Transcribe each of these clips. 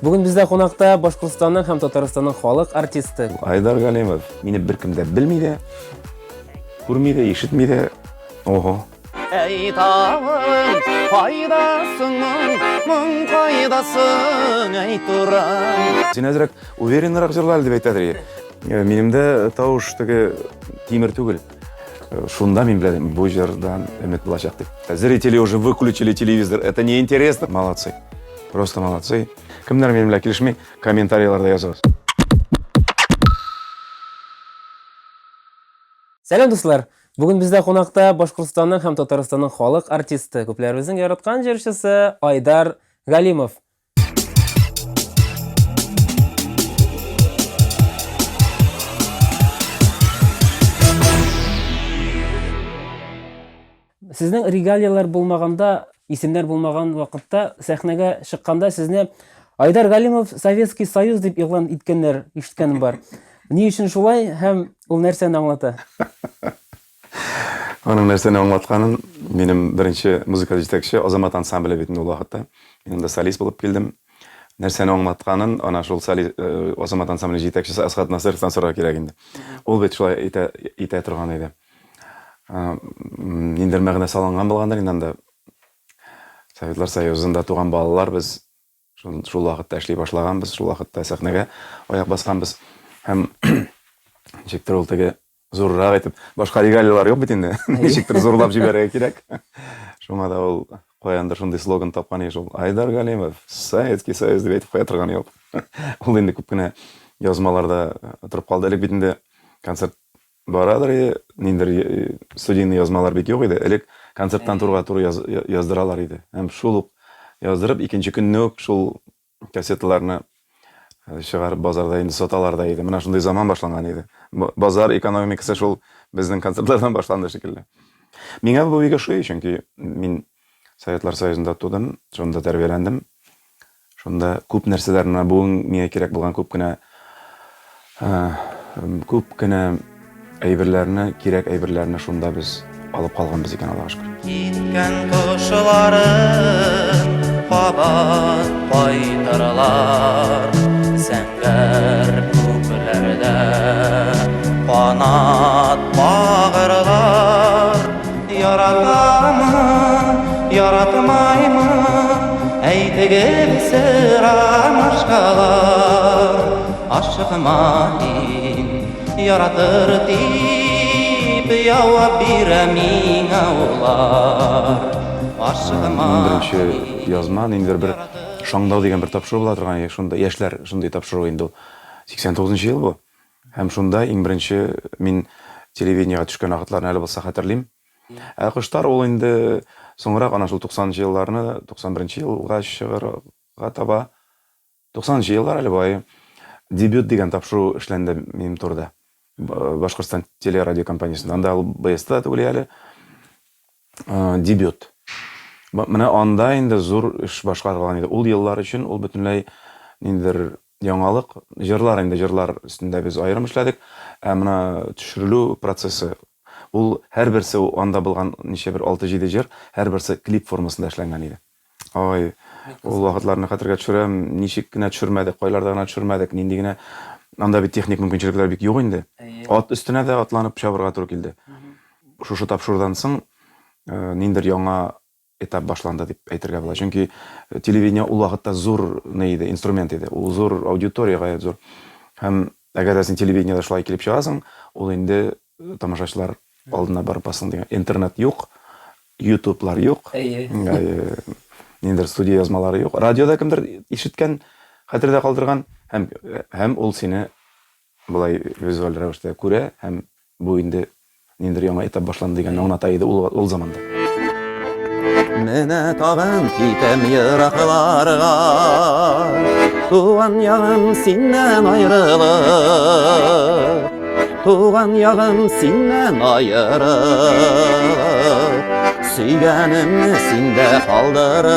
Бүген бездә кунакта Башкортстанның һәм Татарстанның халык артисты. Айдар Галимов. Мине беркем дә белми дә, күрми дә, ишетми дә. Ого. Әй тавым, кайдасың моң, моң кайдасың, әй туран. Син әзрәк увереннырак җырла әле дип әйтәдер. Минем дә тавыш теге тимер түгел. Шунда мин беләм, бу җырдан өмет булачак дип. Зрители уже выключили телевизор, это неинтересно. Молодцы. Просто молодцы. Кемнәр минем белән килешми, комментарийларда языгыз. Сәлам, дуслар! Бүген бездә кунакта Башкортстанның һәм Татарстанның халык артисты, күпләребезнең яраткан җырчысы Айдар Галимов. Сезнең регалияләр булмаганда, исемнәр булмаган вакытта сәхнәгә чыкканда сезне Айдар Галимов Советский Союз дип игълан иткәннәр, ишеткәнем бар. Ни өчен шулай һәм ул нәрсәне аңлата? Аның нәрсәне аңлатканын минем беренче музыка җитәкче Азамат ансамбле бит инде ул вакытта. Мин анда солист булып килдем. Нәрсәне аңлатканын ана шул солист Азамат ансамбле җитәкчесе Асхат Насыровтан сорарга кирәк инде. Ул бит шулай итә, итә торган иде. Ниндидер мәгънә салынган булгандыр инде анда. Советлар Союзында туган балалар без шул вакытта эшли башлаганбыз, шул вакытта сәхнәгә аяк басканбыз. Һәм ничектер ул теге зуррак итеп, башка регалияләр юк бит инде. Ничектер зурлап җибәрергә кирәк. Шуңа да ул каяндыр шундый слоган тапкан еш ул. Айдар Галимов, Советский Союз дип әйтеп куя торган юк. Ул инде күп кенә язмаларда торып калды. Элек бит инде концерт Барадыр иде, ниндидер студийный язмалар бик юк иде. Элек концерттан турга туры яздыралар иде. Һәм шул ук яздырып, икенче көнне үк шул кассеталарны чыгарып базарда инде саталар да иде. Менә шундый заман башланган иде. Базар экономикасы шул безнең концертлардан башланды шикелле. Миңа бу бик ошый, чөнки мин Советлар Союзында тудым, шунда тәрбияләндем. Шунда күп нәрсәләр менә бүген миңа кирәк булган күп кенә күп кенә әйберләрне, кирәк әйберләрне шунда без алып калганбыз икән, Аллага шөкер. Киткән кошларын кабат кайтырлар, зәңгәр күкләрдә канат кагырлар. Яратамы, яратмаймы, әйтегез, ромашкалар. Ашыкма һин, яратыр дип явап бирә миңа улар. Ашыкма. Иң беренче язма ниндидер бер Шаңдау дигән бер тапшыру була торган иде. Шунда яшьләр шундый тапшыру инде ул. 89 нчы ел бу. Һәм шунда иң беренче мин телевидениегә төшкән вакытларны әле булса хәтерлим. Ә коштар ул инде соңрак, ана шул 90 нчы елларны, 91 нче елга чыгарга таба, 90 нчы еллар әле бай, Дебют дигән тапшыру эшләнде минем турыда. Башкортстан телерадиокомпаниясендә. Анда ул БСТ да түгел әле. Дебют. Менә анда инде зур эш башкарылган иде. Ул еллар өчен ул бөтенләй ниндидер яңалык. Җырлар инде, җырлар өстендә без аерым эшләдек. Ә менә төшерелү процессы, ул һәрберсе анда булган ничә бер алты-җиде җыр, һәрберсе клип формасында эшләнгән иде. Ой, ул вакытларны хәтергә төшерәм, ничек кенә төшермәдек, кайларда гына төшермәдек, нинди генә анда бит техник мөмкинчелекләр бик юк инде. Ат өстенә дә атланып чабырга туры килде. Шушы тапшырудан соң ниндидер яңа этап башланды дип әйтергә була. Чөнки телевидение ул вакытта зур ни иде, инструмент иде. Ул зур аудитория гаять зур. Һәм әгәр дә син телевидениедә шулай килеп чыгасың, ул инде тамашачылар алдына барып басасың дигән. Интернет юк, ютублар юк. Әйе. Ниндидер студия язмалары юк. Радиода кемдер ишеткән, хәтердә калдырган һәм һәм ул сине болай визуаль рәвештә күрә һәм бу инде ниндидер яңа этап башланды дигәнне аңлата иде ул, ул заманда. Менә тагын китәм еракларга, Туган ягым синнән аерылып, Туган ягым синнән аерылып, Сөйгәнемне синдә калдырып,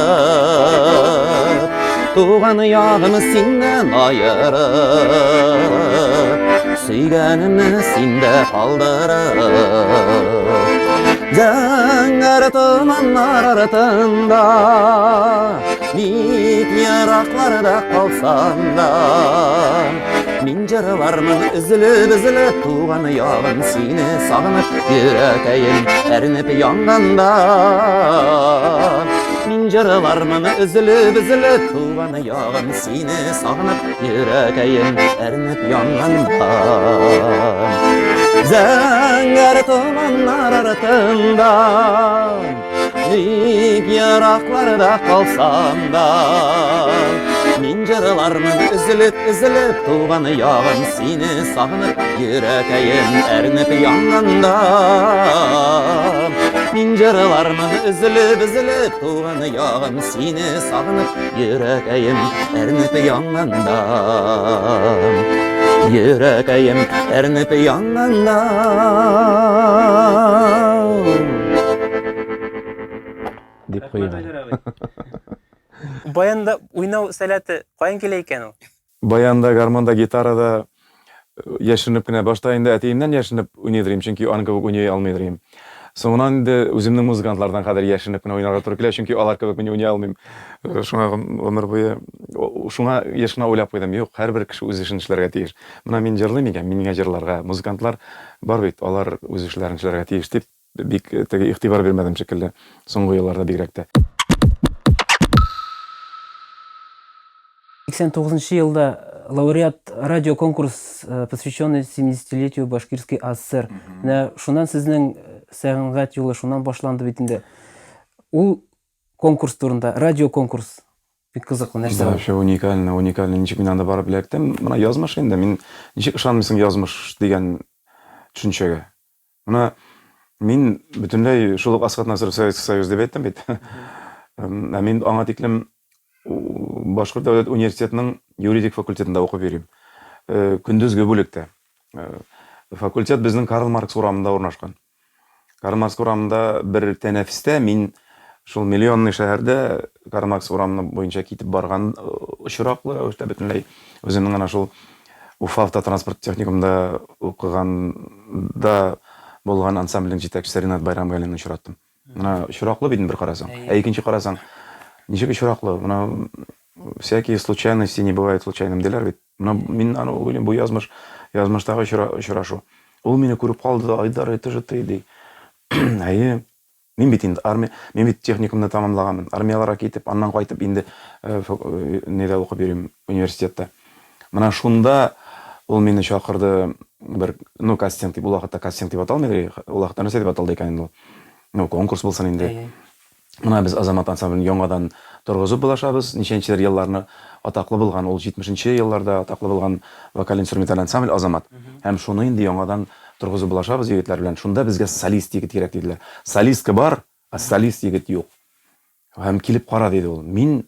Туган ягым синнән аерып, Сөйгәнемне синдә калдырып. Зәңгәр томаннар артында. Бик еракларда калсам да, Мин җырлармын өзелеп-өзелеп, Туган ягым сине сагынып, Йөрәкәем әрнеп янганда. Мин җырлармын өзелеп-өзелеп, Туган ягым сине сагынып, Йөрәкәем әрнеп янганда. Зәңгәр томаннар артында Бик еракларда калсам да, Мин җырлармын өзелеп-өзелеп, Туган ягым сине сагынып, Йөрәкәем әрнеп янганда. Мин җырлармын өзелеп-өзелеп, Туган ягым сине сагынып, Йөрәкәем әрнеп янганда. Йөрәкәем әрнеп янганда. Дип куйган. Баянда уйнау сәләте каян килә икән ул? Баянда, гармонда, гитарада э, яшеренеп кенә башта инде әтиемнән яшеренеп уйныйдыр идем, чөнки аның кебек уйный алмыйдыр идем. Соңыннан инде үземнең музыкантлардан хәзер яшеренеп кенә уйнарга туры килә, чөнки алар кебек мин уйный алмыйм. Э, шуңа гомер буе шуңа еш кына уйлап куйдым, юк, һәрбер кеше үз эшен эшләргә тиеш. Менә мин җырлыйм икән, мин генә җырларга, музыкантлар бар бит, алар үз эшләрен эшләргә тиеш дип бик э, теге игътибар бирмәдем шикелле соңгы елларда бигрәк тә. 89 елда лауреат радиоконкурс, э, посвященный 70-летию Башкирской АССР. Менә шуннан сезнең э, сәнгать юлы шуннан башланды бит инде. Ул конкурс турында, радиоконкурс бик кызыклы нәрсә. Да, вообще уникально, уникально. Ничек мин анда барып эләктем? Менә язмыш инде. Мин ничек ышанмыйсың язмыш дигән төшенчәгә? Менә мин бөтенләй шул ук Асхат Насыров Советский Союз дип әйттем бит. Ә мин аңа тиклем Башкорт дәүләт университетының юридик факультетында укып йөрим. Э, көндезге бүлектә. Э, факультет безнең Карл Маркс урамында урнашкан. Карл Маркс урамында бер тәнәфестә мин шул миллионный шәһәрдә Карл Маркс урамы буенча китеп барган э, очраклы рәвештә бөтенләй үземнең генә шул Уфа автотранспорт техникумында укыганда булган ансамбльнең җитәкчесе Ринат Байрамгалинны очраттым. Менә очраклы бит бер карасаң. Ә икенче карасаң, ничек очраклы? Менә всякие случайности не бывают случайным диләр бит. Менә мин аны уйлыйм, бу язмыш, язмыштагы очрашу. Ул мине күреп калды да, Айдар, это же ты, ди. Әйе, Мин бит инде армия, мин бит техникумны тәмамлаганмын. Армияләргә китеп, аннан кайтып инде э, э, нидә укып йөрим, университетта. Менә шунда ул мине чакырды бер, ну, кастинг дип, ул вакытта кастинг дип аталмый, ул вакытта нәрсә дип аталды икән инде ул? Ну, конкурс булсын инде. Менә без Азамат ансамблен яңадан торгызып булашабыз. Ничәнчеләр елларны атаклы булган, ул 70 елларда атаклы булган вокаль-инструменталь ансамбль Азамат. Һәм шуны инде яңадан Торгызып булашабыз егетләр белән. Шунда безгә солист егет кирәк диделәр. Солистка бар, ә солист егет юк. Һәм килеп кара, диде ул. Мин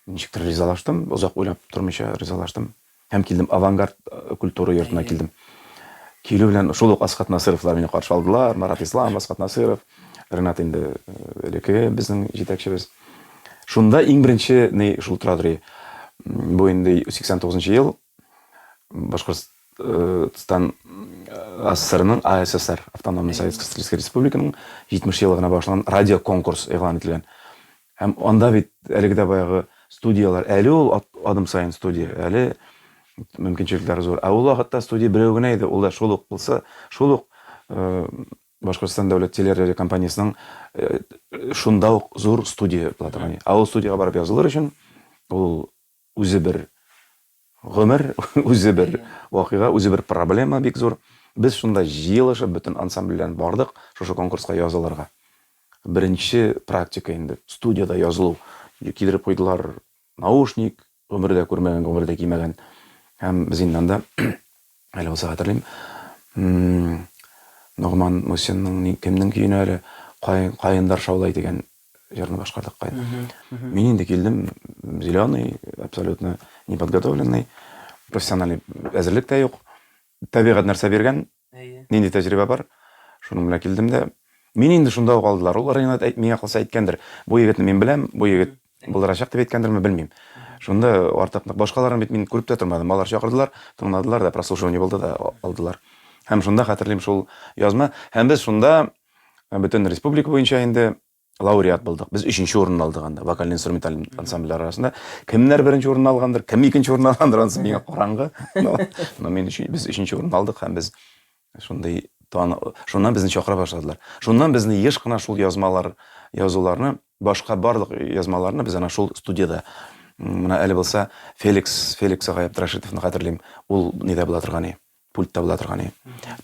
ничектер ризалаштым, озак уйлап тормыйча ризалаштым. Һәм килдем Авангард э, культура йортына килдем. Килү белән шул ук Асхат Насыровлар мине каршы алдылар. Марат Ислам, Асхат Насыров, Ренат инде э, элекке безнең җитәкчебез. Шунда иң беренче ни шул тора Бу инде 89 ел. Башкортстан АССРның АССР, Автономный Советская Социалистическая Республиканың 70 еллыгына багышланган радиоконкурс игълан ителгән. Һәм анда бит әлеге дә баягы студияләр, әле ул адым саен студия, әле мөмкинчелекләр зур. Ә ул вакытта студия берәү генә иде, ул да шул ук булса, шул ук Башкортстан дәүләт телерадиокомпаниясенең шунда ук зур студия була торган. Ә ул студиягә барып язылыр өчен ул Үзе бер гомер, үзе бер вакыйга, үзе бер проблема бик зур. Без шунда җыелышып, бөтен ансамбль белән бардык шушы конкурска язылырга. Беренче практика инде, студиядә язылу. Кидереп куйдылар наушник, гомердә күрмәгән, гомердә кимәгән. Һәм без инде анда, әле булса хәтерлим, Ногман Мусинның кемнең көенә әле Каендар шаулай дигән җырны башкардык кайда. Мин инде килдем зеленый, абсолютно неподготовленный, профессиональный әзерлек тә юк. Табигать нәрсә биргән, нинди тәҗрибә бар, шуның белән килдем дә. Мин инде шунда ук алдылар. Ул Ренат миңа калса әйткәндер, бу егетне мин беләм, бу егет булдырачак дип әйткәндерме, белмим. Шунда артык нык башкаларын бит мин күреп тә тормадым. Алар чакырдылар, тыңладылар да, прослушивание булды да алдылар. Һәм шунда хәтерлим шул язма. Һәм без шунда бөтен республика буенча инде. лауреат булдык. Без өченче урынны алдык анда, вокаль-инструменталь ансамбльләр арасында. Кемнәр беренче урынны алгандыр, кем икенче урынны алгандыр, анысы миңа караңгы. Но мин без өченче урынны алдык һәм без шундый тан, шуннан безне чакыра башладылар. Шуннан безне еш кына шул язмалар, язуларны, башка барлык язмаларны без ана шул студиядә менә әле булса Феликс, Феликс агай Абдрашитовны хәтерлим, ул нидә була торган иде. Пультта була торган иде.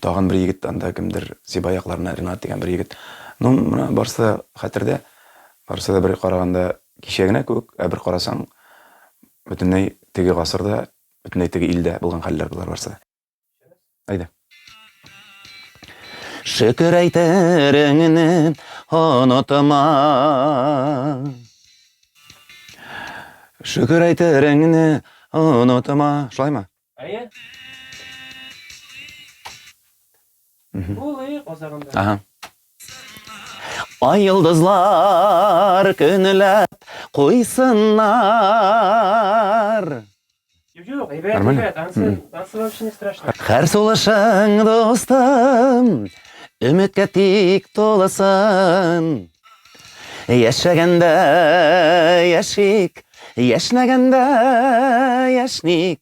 Тагын бер егет анда кемдер, Зиба якларына Ренат дигән бер егет. Ну, менә барысы да хәтердә. Барысы да бер караганда кичә генә кебек, ә бер карасаң, бөтенләй теге гасырда, бөтенләй теге илдә булган хәлләр болар барысы да. Әйдә. Шөкер әйтереңне онытма. Шөкер әйтереңне онытма. Шулаймы? Әйе. Булыйк азагында. Ага. Ай йолдызлар көнләп куйсыннар. Юк, юк, әйбәт, Нормально? әйбәт. Ансы, ансы вообще не страшно. Һәр сулышың, дустым, өметкә тик тулысын. Яшәгәндә яшик, яшьнәгәндә яшьник.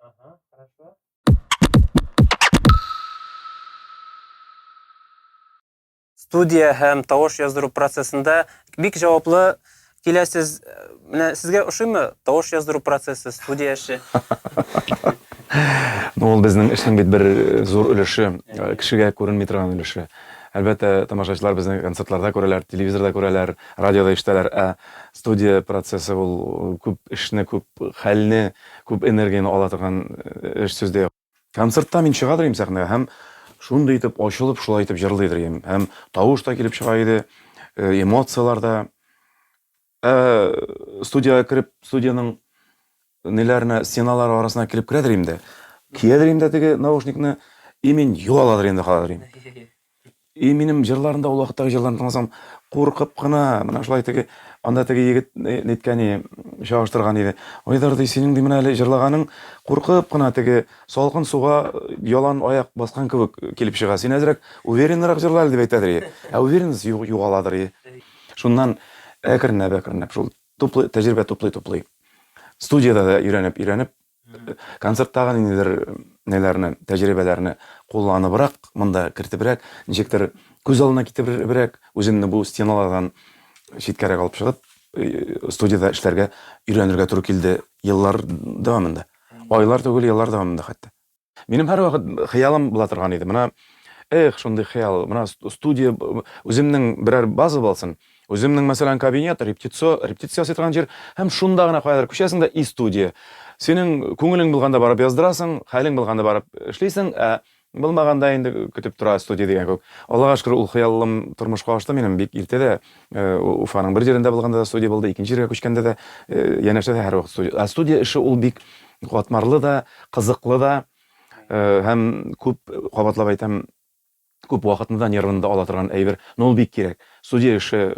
Ага, хорошо. Студия һәм тавыш яздыру процессында бик җаваплы киләсез. Менә сезгә ошыймы тавыш яздыру процессы, студия эше? Ну, ул безнең эшнең бит бер зур өлеше, кешегә күренми торган өлеше. Әлбәттә, тамашачылар безне концертларда күрәләр, телевизорда күрәләр, радиода ишетәләр, ә студия процессы ул күп эшне, күп хәлне, күп энергияне ала торган эш, сүз дә юк. Концертта мин чыгадыр идем сәхнәгә һәм шундый итеп ачылып, шулай итеп җырлыйдыр идем. Һәм тавыш та килеп чыга иде, эмоцияләр дә. Ә студиягә кереп, студиянең ниләренә, стеналары арасына килеп керәдер инде. Киядер инде теге наушникны, и мин юаладыр инде каладыр инде. И минем җырларымда ул вакыттагы җырларны тыңласам, куркып кына, менә шулай теге, анда теге егет ниткән чагыштырган иде. Айдар ди, синең ди менә әле җырлаганың куркып кына теге салкын суга ялан аяк баскан кебек килеп чыга. Син әзрәк увереннырак җырла әле дип әйтәдер. Ә уверенность югаладыр. Шуннан әкренләп-әкренләп шул туплый, тәҗрибә туплый-туплый. Студиядә дә өйрәнеп, өйрәнеп, концерттагы ниндидер неләрне, тәҗрибәләрне кулланыбрак, монда кертебрәк, ничектер күз алдына китеребрәк, үземне бу стеналардан читкәрәк алып чыгып, студиядә эшләргә өйрәнергә туры килде еллар дәвамында. Айлар түгел, еллар дәвамында хәтта. Минем һәрвакыт хыялым була торган иде. Менә эх, шундый хыял. Менә студия үземнең берәр база булсын. Үземнең, мәсәлән, кабинет, репетиция, репетиция ясый торган җир һәм шунда гына каядыр күчәсең дә и студия. Синең күңелең булганда барып яздырасың, хәлең булганда барып эшлисең, ә булмаганда инде көтеп тора студия дигән күк. Аллага шөкер, ул хыялым тормышка ашты минем бик иртә дә. Уфаның бер җирендә булганда да студия булды, икенче җиргә күчкәндә дә янәшәдә һәрвакыт студия. Ә студия эше ул бик катмарлы да, кызыклы да һәм күп, кабатлап әйтәм, күп вакытны да, нервны да ала торган әйбер. Но ул бик кирәк. Студия эше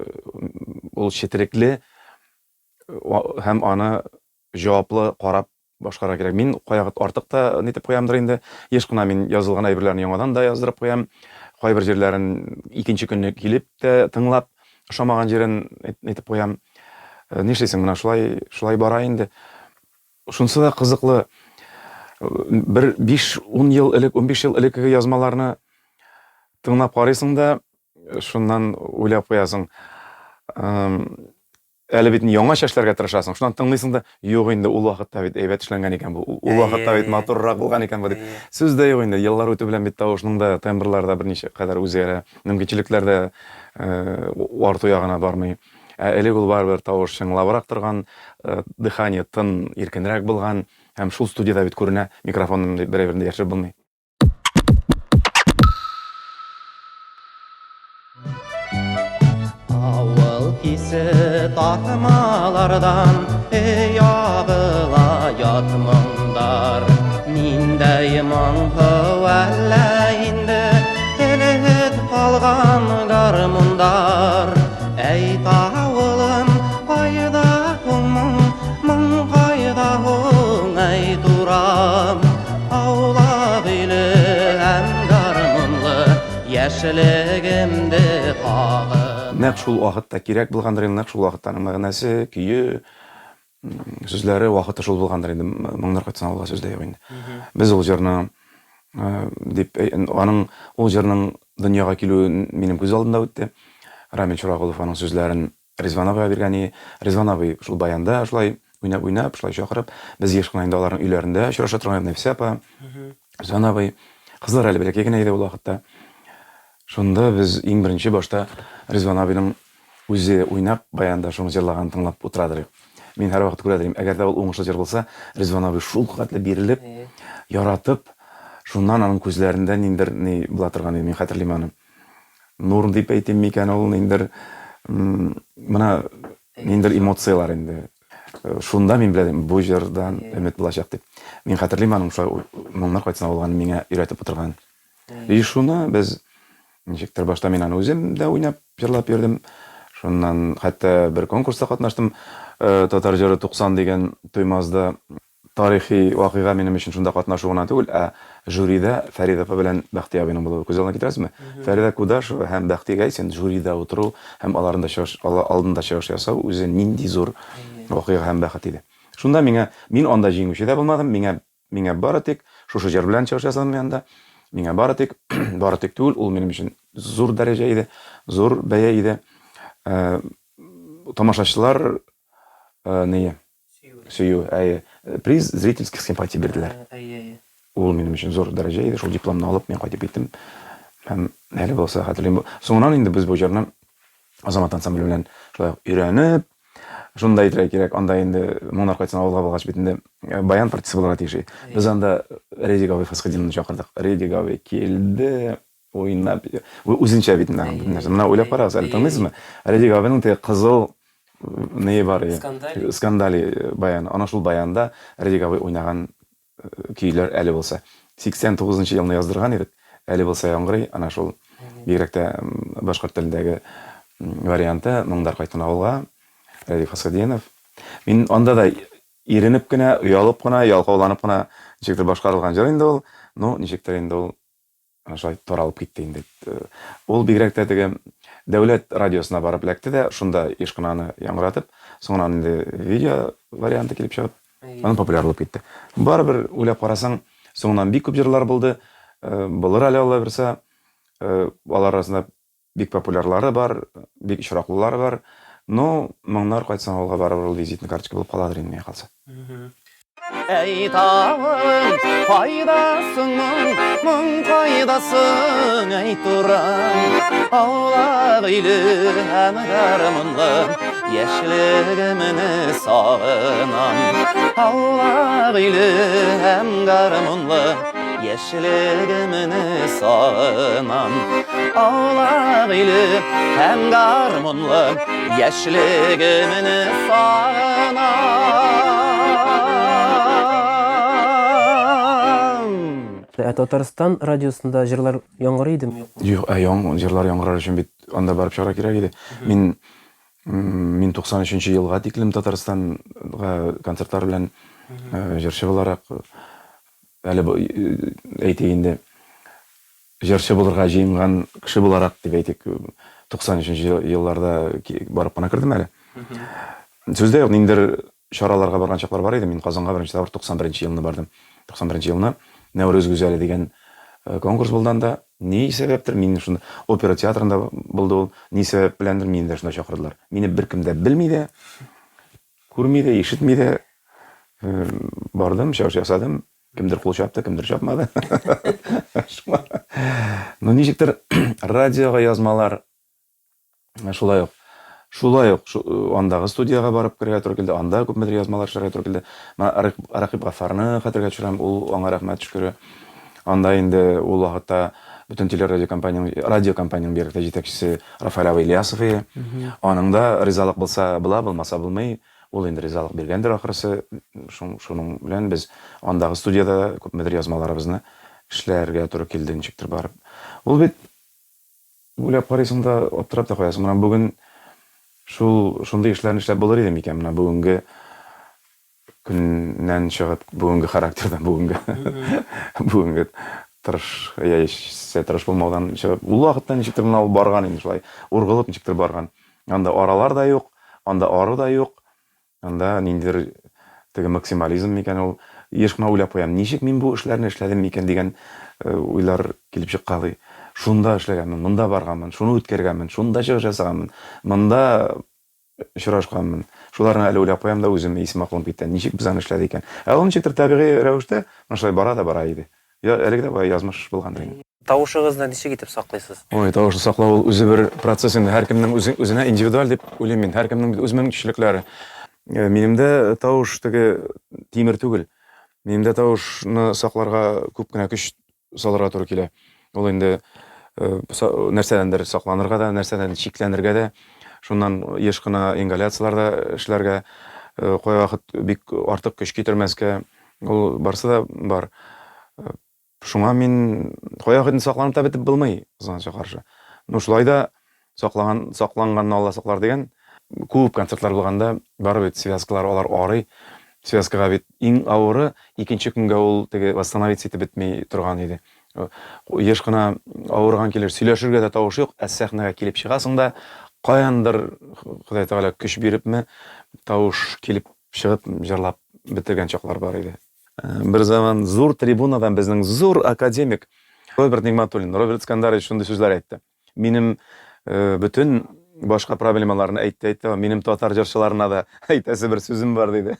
ул четерекле һәм аны җаваплы карап башкарырга кирәк. Мин кайвакыт артык та нитеп куямдыр инде. Еш кына мин язылган әйберләрне яңадан да яздырып куям. Кайбер җирләрен икенче көнне килеп тә тыңлап, ошамаган җирен нитеп куям. Нишлисең, менә шулай, шулай бара инде. Шунысы да кызыклы, бер 5-10 ел элек, 15 ел элеккеге язмаларны тыңлап карыйсың да, шуннан уйлап куясың. Әле бит яңача эшләргә тырышасың. Шуннан тыңлыйсың да, юк инде, ул вакытта бит әйбәт эшләнгән икән бу. Ул вакытта бит матуррак булган икән бу дип. Сүз дә юк инде, еллар үтү белән бит тавышның да, тембрлар да берничә кадәр үзгәрә, мөмкинчелекләр дә арту ягына бармый. Ә элек ул барыбер тавыш чыңлабрак торган, дыхание, тын иркенрәк булган һәм шул студиядә бит күренә, микрофонны бер әйберне дә яшереп булмый. Авыл кисе тартмалардан ягыла ят моңдар. Ниндәй моңһу әллә инде телет калган гармундар. Әй авылым, кайда ул моң, моң кайда ул, әй турам. Аулак өйле һәм гармунлы яшьлегемде кагын. Нәкъ шул вакытта кирәк булгандыр инде, нәкъ шул вакытта аның мәгънәсе, көе, сүзләре, вакыты шул булгандыр инде. Моңнар кайтсын авылга сүз дә юк инде. Без ул җырны дип аның ул җырның дөньяга килүе минем күз алдында үтте. Рамил Чурагулов аның сүзләрен Ризван абыйга биргән и. Ризван абый шул баянда шулай уйнап-уйнап, шулай чакырып, без еш кына инде аларның өйләрендә очраша торган идек, Нәфисә апа, Ризван абый. Кызлар әле бәләкәй генә иде ул вакытта. Шунда без иң беренче башта Ризван абыйның үзе уйнап, баянда шуны җырлаганын тыңлап утырадыр идек. Мин һәрвакыт күрәдер идем, әгәр дә ул уңышлы җыр булса, Ризван абый шул хәтле бирелеп, яратып, шуннан аның күзләрендә ниндер ни була торган иде, мин хәтерлим аны. Нур дип әйтим микән ул, ниндер менә ниндер эмоцияләр инде. Шунда мин беләдем, бу җырдан өмет булачак дип. Мин хәтерлим аның шулай моңнар кайтсын авылга миңа өйрәтеп утырган. И шуны без ничектер башта мин аны үзем дә уйнап, җырлап йөрдем. Шуннан хәтта бер конкурста катнаштым. Татар җыры 90 дигән Туймазда. Тарихи вакыйга минем өчен шунда катнашу гына түгел, ә жюрида Фәридә апа белән Бәхти абыйның булуы. Күз алдына китерәсезме? Фәридә Кудашева һәм Бәхти Гайсин жюрида утыру һәм аларның да чыгыш, алдында чыгыш ясау үзе нинди зур вакыйга һәм бәхет иде. Шунда миңа, мин анда җиңүче дә булмадым, миңа, миңа бары тик шушы җыр белән чыгыш ясадым мин анда. Миңа бары тик, бары тик түгел, ул минем өчен зур дәрәҗә иде, зур бәя иде. Тамашачылар ни, Сөю, әйе. Приз зрительских симпатий бирделәр. Әйе, әйе. Ул минем өчен зур дәрәҗә иде. Шул дипломны алып, мин кайтып киттем. Һәм әле булса хәтерлим. Соңыннан инде без бу җырны Азамат ансамбле белән шулай ук өйрәнеп, шунда әйтергә кирәк, анда инде Моңнар кайтсын авылга булгач бит инде баян партиясе булырга тиеш. Без анда Редик абый Фәсхетдиновны чакырдык. Редик абый килде, уйнап, үзенчә бит инде аның бөтен нәрсә. Менә уйлап карагыз әле, тыңлыйсызмы? Редик абыйның теге кызыл ние бар иде. Скандали. Скандали баяны. Ана шул баянда Редик абый уйнаган көйләр әле булса. 89 нчы елны яздырган идек, әле булса яңгырый, ана шул бигрәк тә башкорт телендәге варианты Моңдар кайткан авылга, Рәдиф Фасхетдинов. Мин анда да иренеп кенә, оялып кына, ялкауланып кына ничектер башкарылган җыр инде ул. Ну, ничектер инде ул шулай таралып китте инде. Ул бигрәк тә теге дәүләт радиосына барып эләкте дә, шунда еш кына аны яңгыратып, соңыннан инде видео варианты килеп чыгып, аның популяр булып китте. Барыбер уйлап карасаң, соңыннан бик күп җырлар булды, булыр әле Алла бирсә. Алар арасында бик популярлары бар, бик очраклылары бар. Но моңнар кайтсын авылга барыбер ул визитный карточка булып каладыр инде миңа калса. Әй тавым, кайдасың моң, моң кайдасың, әй туран. Аулак өйле һәм гармунлы яшьлегемне сагынам. Аулак өйле һәм гармунлы Яшьлегемне сагынам. Аулак өйле һәм гармунлы яшьлегемне сагынам. Ә Татарстан радиосында җырлар яңгырый идеме, юкмы? Юк, ә яң, җырлар яңгырар өчен бит анда барып чыгарга кирәк иде. Мин мин 93 нче елга тиклем Татарстанга концертлар белән җырчы буларак Әле әйтик инде, җырчы булырга җыенган кеше буларак дип әйтик, 93 нче елларда барып кына кердем әле. Сүз дә юк, ниндидер чараларга барган чаклар бар иде. Мин Казанга беренче тапкыр 91 нче елны бардым. 91 нче елны Нәүрүз гүзәле дигән конкурс булды анда. Ни сәбәптер, мине шунда опера театрында булды ул. Ни сәбәп беләндер, мине дә шунда чакырдылар. Мине беркем дә белми дә. Күрми дә, ишетми дә. Бардым, чыгыш ясадым. Кемдер кул чапты, кемдер чапмады. Шуңа. Ну, ничектер радиога язмалар шулай ук. Шулай ук андагы студиягә барып керергә туры килде. Анда күпмедер язмалар эшләргә туры килде. Менә Рәкыйп Гаффарны хәтергә төшерәм, ул аңа рәхмәт шөкере. Анда инде ул вакытта бөтен телерадиокомпаниянең, радиокомпаниянең бигрәк тә җитәкчесе Рафаэль абый Ильясов иде. Аның да ризалык булса була, булмаса булмый. Ул инде ризалык биргәндер ахрысы. Шуның белән без андагы студиядә дә күпмедер язмаларыбызны эшләргә туры килде ничектер барып. Ул бит уйлап карыйсың да, аптырап та куясың. Менә бүген шул шундый эшләрне эшләп булыр иде микән? Менә бүгенге көннән чыгып, бүгенге характердан, бүгенге бүгенге Тырыш, яисә тырыш булмаудан чыгып, ул вакытта ничектер менә ул барган инде шулай, ургылып ничектер барган. Анда аралар да юк, анда ару да юк, анда ниндидер теге максимализм микән ул. Еш кына уйлап куям, ничек мин бу эшләрне эшләдем микән дигән уйлар килеп чыккалый. Шунда эшләгәнмен, монда барганмын, шуны үткәргәнмен, шунда чыгыш ясаганмын, монда очрашканмын. Шуларны әле уйлап куям да үзем исем акылым китә. Ничек без аны эшләдек икән? Ә ул ничектер табигый рәвештә менә шулай бара да бара иде. Я, әлеге дә бая язмыш булгандыр инде. Тавышыгызны ничек итеп саклыйсыз? Ой, тавышны саклау ул үзе бер процесс инде. Һәркемнең үзе, үзенә индивидуаль дип уйлыйм мин. Һәркемнең бит үз мөмкинчелекләре. Э, минем дә тавыш теге тимер түгел. Минем дә тавышны сакларга күп кенә көч салырга туры килә. Ул инде э, нәрсәдәндер сакланырга да, нәрсәдән чикләнергә дә, шуннан еш кына ингаляцияләр дә эшләргә, э, кайвакыт бик артык көч китермәскә, ул барсы да бар. Э, шуңа мин кайвакыт инде сакланып та бетеп булмый, кызганычка каршы. Ну, шулай да Саклаган, сакланганны Алла саклар дигән. Күп концертлар булганда, барыбер бит связкалар алар арый. Связкага бит иң авыры, икенче көнгә ул теге восстановиться итеп бетми торган иде. Еш кына авырган килеш сөйләшергә дә тавыш юк, ә сәхнәгә килеп чыгасың да, каяндыр Ходай Тәгалә көч бирепме, тавыш килеп чыгып җырлап бетергән чаклар бар иде. Бер заман зур трибунадан безнең зур академик Роберт Нигматуллин, Роберт Искандарович шундый сүзләр әйтте. Минем э, бөтен башка проблемаларны әйтте, әйтте, минем татар җырчыларына да әйтәсе бер сүзем бар диде.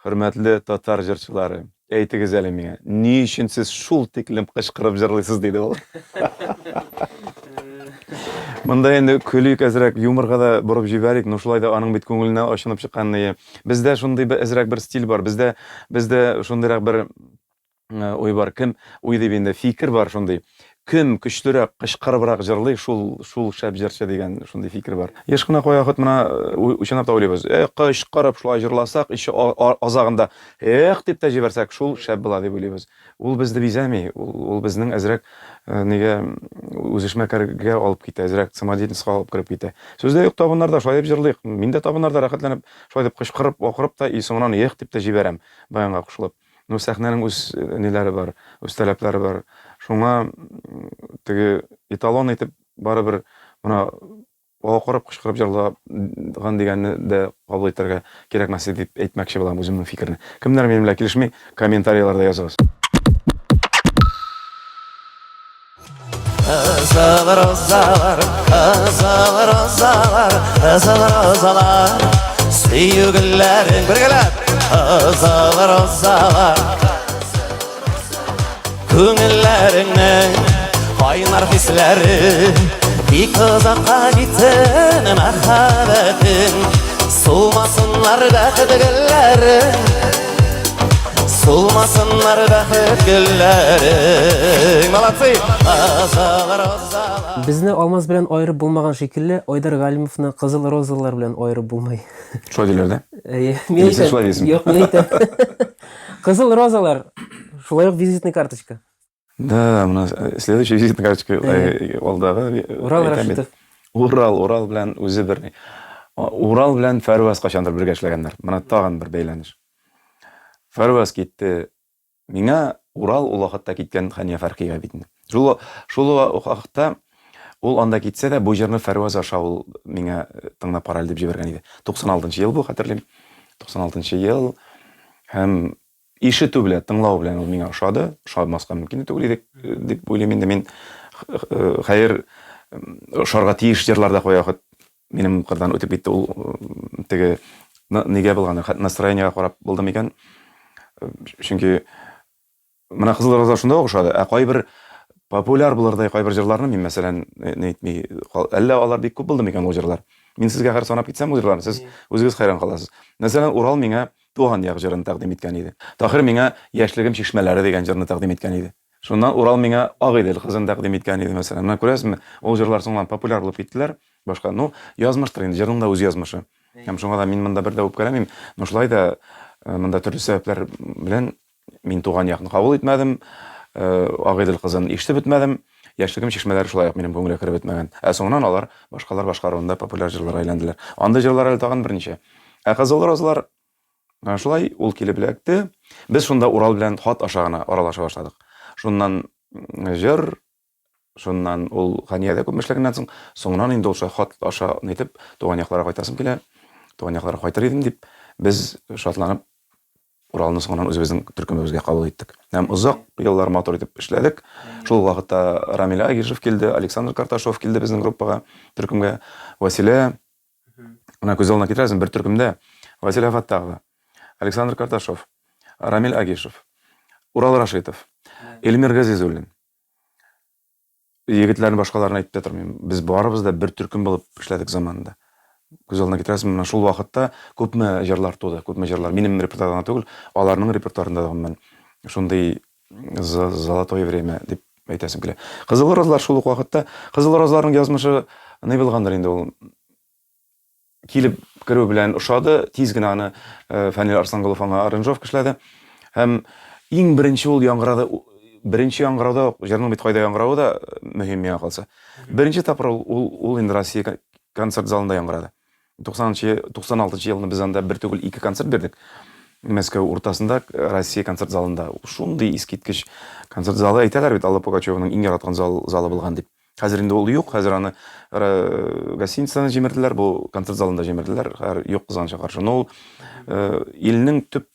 Хөрмәтле татар җырчылары, әйтегез әле миңа, ни өчен сез шул тиклем кычкырып җырлыйсыз диде ул. Монда инде көлик әзрәк, юморга да борып җибәрик, но шулай да аның бит күңеленә ачынып чыккан Бездә шундый бер әзрәк бер стиль бар, бездә бездә шундыйрак бер Э, уй бар кем уй дип инде фикер бар шундый кем көчлерәк кычкырыбрак җырлый шул шул шәп җырчы дигән шундый фикер бар еш кына кайвакыт менә э, чынлап та уйлыйбыз э кычкырып шулай җырласак еще азагында эх дип тә җибәрсәк шул шәп була дип уйлыйбыз ул безне бизәми ул, ул безнең әзрәк э, нигә үзешмәкәргә алып китә әзрәк самодеятельностька алып кереп китә сүз дә юк табыннарда шулай дип җырлыйк мин дә табыннарда рәхәтләнеп шулай дип кычкырып акырып та и соңыннан эх дип тә җибәрәм баянга кушылып Ну, сәхнәнең үз э, ниләре бар, үз таләпләре бар. Шуңа теге эталон итеп барыбер менә акырып кычкырып җырлаган дигәнне дә кабул итәргә кирәкмәс дип әйтмәкче булам үземнең фикерне. Кемнәр минем белән килешми, комментарийларда языгыз. Кызыл розалар, кызыл розалар, кызыл розалар, сөю гөлләрең бергәләп, кызыл розалар. Күңелләреңнең кайнар хисләре, бик озакка китсен мәхәббәтең, сулмасыннар бәхет гөлләре. Сулмасыннар бәхет гөлләрең. Молодцы! Кызыл розалар. Безне Алмаз белән аерып булмаган шикелле, Айдар Галимовны кызыл розалар белән аерып булмый. Шулай диләр дә? Әйе, мин Или син әйтәм. шулай дисең? Юк, мин әйтәм. Кызыл розалар, шулай ук визитный карточка. Да, менә э, следующий визитная карточка э, алдагы э, Урал әйтәм бит. Рашитов. Урал, Урал белән үзе бер ни. Урал белән Фәрваз кайчандыр бергә эшләгәннәр. Менә тагын бер бәйләнеш. Фәрваз китте. Миңа Урал ул вакытта киткән Хәния Фәрхигә бит инде. Шул шул вакытта ул анда китсә дә, бу җырны Фәрваз аша ул миңа тыңлап кара әле дип җибәргән иде. 96 ел бу, хәтерлим. 96 ел һәм Ишетү белән, тыңлау белән ул миңа ошады. Ошамаска мөмкин дә түгел иде дип уйлыйм инде мин. Хәер, ошарга тиеш җырлар да кайвакыт минем кырдан үтеп китте. Ул теге нигә булган, настроениегә карап булды микән? Чөнки менә Кызыл роза шунда ук ошады. Ә кайбер популяр булырдай кайбер җырларны мин, мәсәлән, ни әйтми, әллә алар бик күп булды микән ул җырлар? Мин сезгә хәзер санап китсәм ул җырларны, сез үзегез хәйран каласыз. Мәсәлән, Урал миңа Туган як җырын тәкъдим иткән иде. Таһир миңа Яшьлегем чишмәләре дигән җырны тәкъдим иткән иде. Шуннан Урал миңа Агыйдел кызын тәкъдим иткән иде, мәсәлән. Менә күрәсезме, ул җырлар соңыннан популяр булып киттеләр. Башка, ну, язмыштыр инде, җырның да үз язмышы. Һәм шуңа да мин монда бер дә үпкәләмим. Но шулай да э, монда төрле сәбәпләр белән мин туган якны кабул итмәдем, э, Агыйдел кызын ишетеп бетмәдем. Яшьлегем чишмәләре шулай ук минем күңелгә кереп бетмәгән. Ә соңыннан алар башкалар башкаруында популяр җырларга әйләнделәр. Андый җырлар әле тагын берничә. Ә Кызыл розалар шулай ул килеп эләкте. Без шунда Урал белән хат аша гына аралаша башладык. Шуннан җыр, шуннан ул Хәниядә күп эшләгәннән соң, соңыннан инде ул шулай хат аша нитеп, туган якларга кайтасым килә, туган якларга кайтыр идем дип, без шатланып Уралны соңыннан үзебезнең төркемебезгә кабул иттек. Һәм озак еллар матур итеп эшләдек. Шул вакытта Рамил Агишев килде, Александр Карташов килде безнең группага, төркемгә. Василә, менә күз алдына китерәсең, бер төркемдә Василә Фаттахова, Александр Карташов, Рамил Агишев, Урал Рашитов, Эльмир Газизуллин. Егетләрне башкаларны әйтеп тә тормыйм. Без барыбыз да бер төркем булып эшләдек заманында. Күз алдына китерәсеңме, менә шул вакытта күпме җырлар туды, күпме җырлар. Минем репертуарда гына түгел, аларның репертуарында да гомумән шундый золотое время дип әйтәсем килә. Кызыл розалар шул ук вакытта, Кызыл розаларның язмышы ни булгандыр инде ул. Килеп керү белән ошады, тиз генә аны э, Фәнил Арслангулов аңа аранжировка эшләде. Һәм иң беренче ул яңгырады, беренче яңгырауда ук, җырның бит кайда яңгыравы да мөһим миңа калса. Беренче тапкыр ул, ул, ул инде Россия концерт залында яңгырады. 90-нчы, 96 елны без анда бер түгел ике концерт бирдек. Мәскәү уртасында Россия концерт залында. Шундый искиткеч концерт залы әйтәләр бит, Алла Пугачеваның иң яраткан зал, залы булган дип. Хәзер инде ул юк, хәзер аны гостиницаны җимерделәр, бу концерт залында җимерделәр, хәзер юк кызганычка каршы. Но ул илнең төп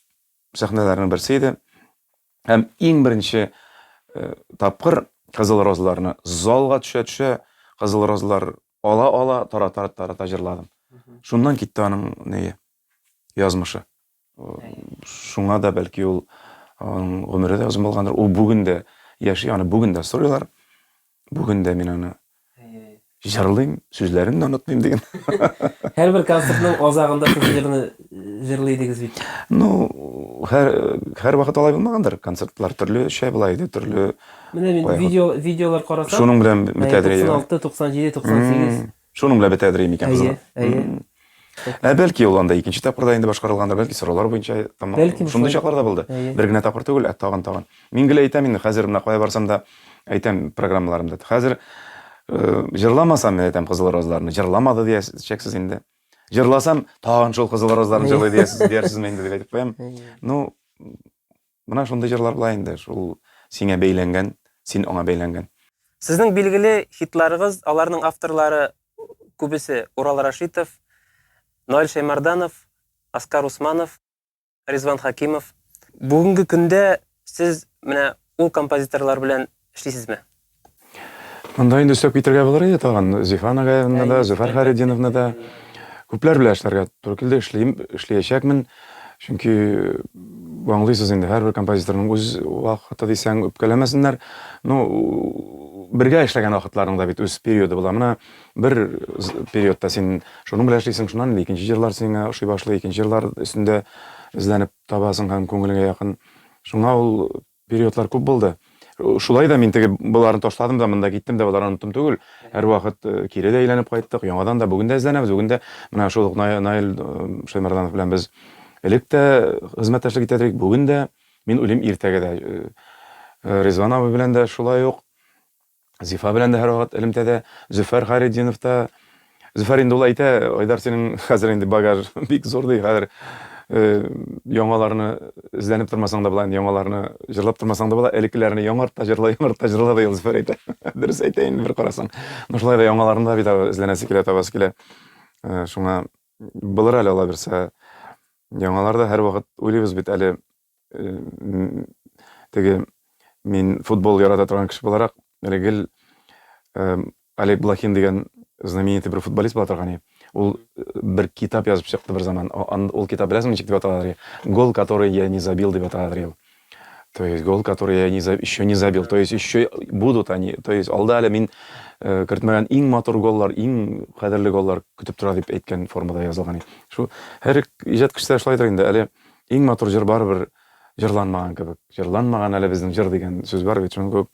сәхнәләренең берсе иде. Һәм иң беренче тапкыр Кызыл розаларны залга төшә-төшә, Кызыл розалар ала-ала, тарата-тарата җырладым. Шуннан китте аның нее, язмышы. Шуңа да бәлки ул аның гомере дә озын булгандыр. Ул бүген дә яши, аны бүген дә сорыйлар. Бүген дә мин аны җырлыйм, сүзләрен дә онытмыйм диген. Һәрбер концертның азагында шушы җырны җырлый идегез бит. Ну, һәр һәр вакыт алай булмагандыр. Концертлар төрлечә була иде, төрле. Менә мин видео видеолар карасам, шуның белән бетәдер. 96, 97, 98. Шуның белән бетәдер микән кызым? Әйе, әйе. Ә бәлки ул анда икенче тапкыр да инде башкарылгандыр, бәлки сораулар буенча там бәлки шундый чаклар да булды. Бер генә тапкыр түгел, ә тагын тагын. Мин гел әйтәм инде, хәзер менә кая барсам да әйтәм программаларымда. Хәзер э, җырламасам, мин әйтәм Кызыл розаларны, җырламады диячәксез инде. Җырласам, тагын шул Кызыл розаларны җырлый диясез, диярсезме инде дип әйтеп куям. Ну, менә шундый җырлар була инде, шул сиңа бәйләнгән, син аңа бәйләнгән. Сезнең билгеле хитларыгыз, аларның авторлары күбесе Урал Рашитов, Наил Шәймарданов, Аскар Усманов, Ризван Хакимов. Бүгенге көндә сез менә ул композиторлар белән эшлисезме? Монда инде өстәп китергә булыр иде тагын. Зифа Нагаевна да, Зөфәр Хәйретдиновна да. Күпләр белән эшләргә туры килде, эшлим, эшләячәкмен. Чөнки аңлыйсыз инде, һәрбер композиторның үз вакыты дисәң, үпкәләмәсеннәр. Ну, бергә эшләгән вакытларның да бит үз периоды була. Менә бер периодта син шуның белән эшлисең, шуннан инде икенче җырлар сиңа ошый башлый, икенче җырлар өстендә эзләнеп табасың һәм күңелеңә якын. Шуңа ул периодлар күп булды. Шулай да мин теге боларын ташладым да, монда киттем дә, боларын оныттым түгел. Һәрвакыт э, кире дә әйләнеп кайттык, яңадан да бүген дә эзләнәбез. Бүген дә менә шул ук Наил э, Шәймәрданов белән без элек тә хезмәттәшлек итә идек, бүген дә, мин уйлыйм, иртәгә дә. Э, Ризван абый белән дә шулай ук. Зифа белән дә һәрвакыт элемтәдә. Зөфәр Хайретдинов та. Зөфәр инде ул әйтә, Айдар, синең хәзер инде багаж бик зур ди, хәзер э, яңаларны эзләнеп тормасаң да була, инде яңаларны җырлап тормасаң да була, элеккеләрне яңарт та җырла, яңарт та җырла ди ул Зөфәр әйтә. Дөрес әйтә инде бер карасаң. Но шулай да яңаларны да бит эзләнәсе килә, табасы килә. Э, шуңа булыр әле алла бирсә. Яңалар да һәрвакыт уйлыйбыз бит әле теге мин футбол ярата торган кеше буларак, әле гел Олег Блохин дигән знаменитый бер футболист була торган иде. Ул бер китап язып чыкты бер заман. Ул китап беләсеңме ничек дип аталадыр? Гол, который я не забил дип аталадыр ул. То есть гол, который я не за, еще не забил. То есть еще будут они. То есть алда әле мин э, кертмәгән иң матур голлар, иң кадерле голлар көтеп тора дип әйткән формада язылган. Шул һәр иҗат кешесе шулайдыр инде. Әле Иң матур җыр барыбер җырланмаган кебек. Җырланмаган әле безнең җыр дигән сүз бар бит, шуның кебек.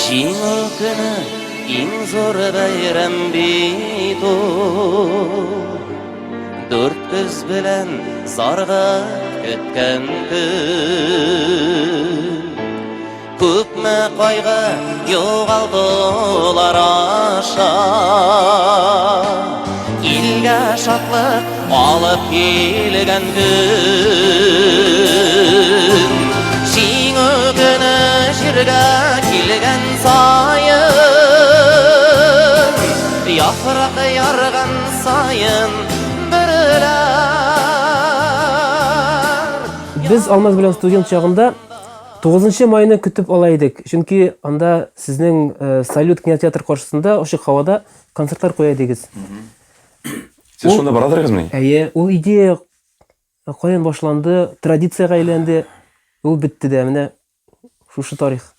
Җиңү көне иң зур бәйрәм бит ул. Дүрт күз белән зарыгып көткән көн. Күпме кайгы югалтулар аша. Ил Илгә шатлык алып килгән көн. Җиңү көне җиргә килгән саен, яфрак ярган саен бөреләр. Без Алмаз белән студент чагында 9 майны көтеп ала идек. Чөнки анда сезнең э, Салют кинотеатр каршысында ачык һавада концертлар куя идегез. Сез шунда барадырыгызмыни? Әйе, ул идея каян башланды, традициягә әйләнде, ул бетте дә. Менә шушы тарих.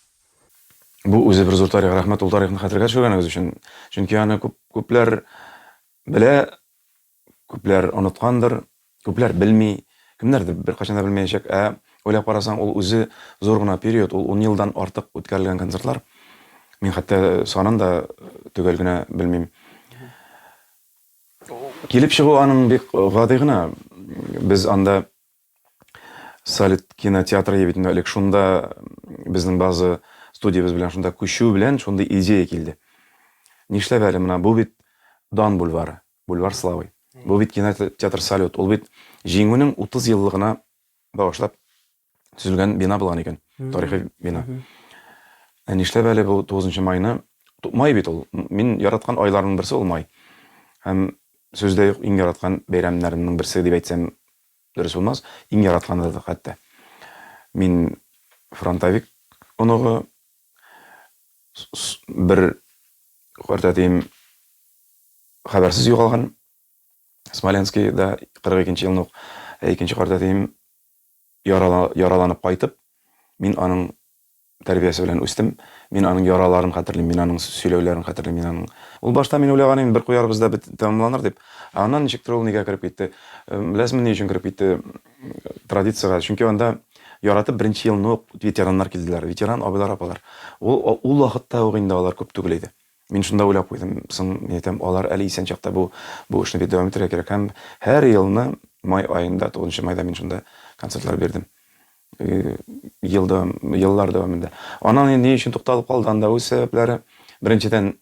Бу үзе бер зур тарих. Рәхмәт ул тарихны хәтергә төшергәнегез өчен. Чөнки аны күп күпләр белә, күпләр оныткандыр, күпләр белми, кемнәрдер беркайчан да белмәячәк. Ә уйлап карасаң, ул үзе зур гына период, ул ун елдан артык үткәрелгән концертлар. Мин хәтта санын да төгәл генә белмим. Килеп чыгу аның бик гади гына. Без анда Салют кинотеатры бит инде элек шунда безнең база студиябез белән шунда күчү белән шундый идея килде. Нишләп әле менә бу бит Дан бульвары, бульвар славы. Бу бит кинотеатр Салют. Ул бит Җиңүнең 30 еллыгына багышлап төзелгән бина булган икән. Тарихи бина. Ә нишләп әле бу 9 майны? Май бит ул. Мин яраткан айларның берсе ул май. Һәм сүз дә юк, иң яраткан бәйрәмнәремнең берсе дип әйтсәм дөрес булмас. Иң яратканы да хәтта. Мин фронтовик оныгы, бер картәтием хәбәрсез югалган. Смоленскийда 42 елны ук. Ә икенче картәтием яраланып кайтып, мин аның тәрбиясе белән үстем. Мин аның яраларын хәтерлим, мин аның сөйләүләрен хәтерлим, мин аның Ул башта мин уйлаган идем, бер куярбыз да бит тәмамланыр дип. Ә аннан ничектер ул нигә кереп китте. Беләсезме, ни өчен кереп китте традициягә? Чөнки анда яратып беренче елны ук ветераннар килделәр. Ветеран абыйлар, апалар. Ул ул вакытта ук инде алар күп түгел иде. Мин шунда уйлап куйдым, соң, мин әйтәм, алар әле исән чакта бу бу эшне бит дәвам итәргә кирәк. Һәм һәр елны май аенда, 9 майда мин шунда концертлар бирдем. Ел дәвам, еллар дәвамында. Аннан инде ни өчен тукталып калды, анда үз сәбәпләре. Беренчедән,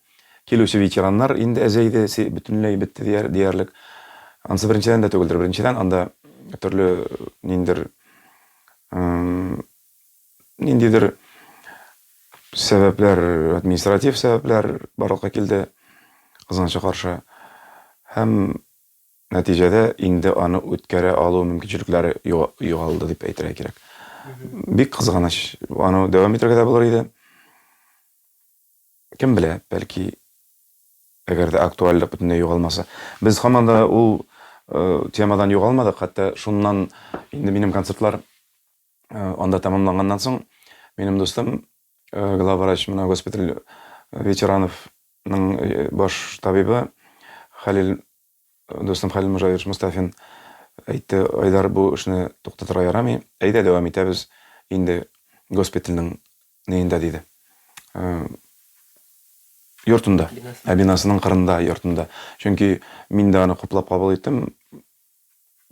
килүче ветераннар инде әзәйде, бөтенләй бетте дияр, диярлек. Ансы беренчедән дә түгелдер. Беренчедән, анда төрле ниндер ниндидер сәбәпләр, административ сәбәпләр барлыкка килде, кызганычка каршы. Һәм нәтиҗәдә инде аны үткәрә алу мөмкинчелекләре югалды дип әйтергә кирәк. Бик кызганыч, аны дәвам итәргә дә булыр иде. Кем белә, бәлки, әгәр дә актуальлык бөтенләй югалмаса. Без һаман да ул темадан югалмадык, хәтта шуннан инде минем концертлар анда тәмамланганнан соң, минем дустым, главврач менә госпиталь ветерановның баш табибы Хәлил, дустым Хәлил Мужавирович Мустафин әйтте, Айдар, бу эшне туктатырга ярамый, әйдә дәвам итәбез инде госпитальнең ниендә, диде. Йортында, ә бинасының кырында, йортында. Чөнки мин дә аны хуплап кабул иттем.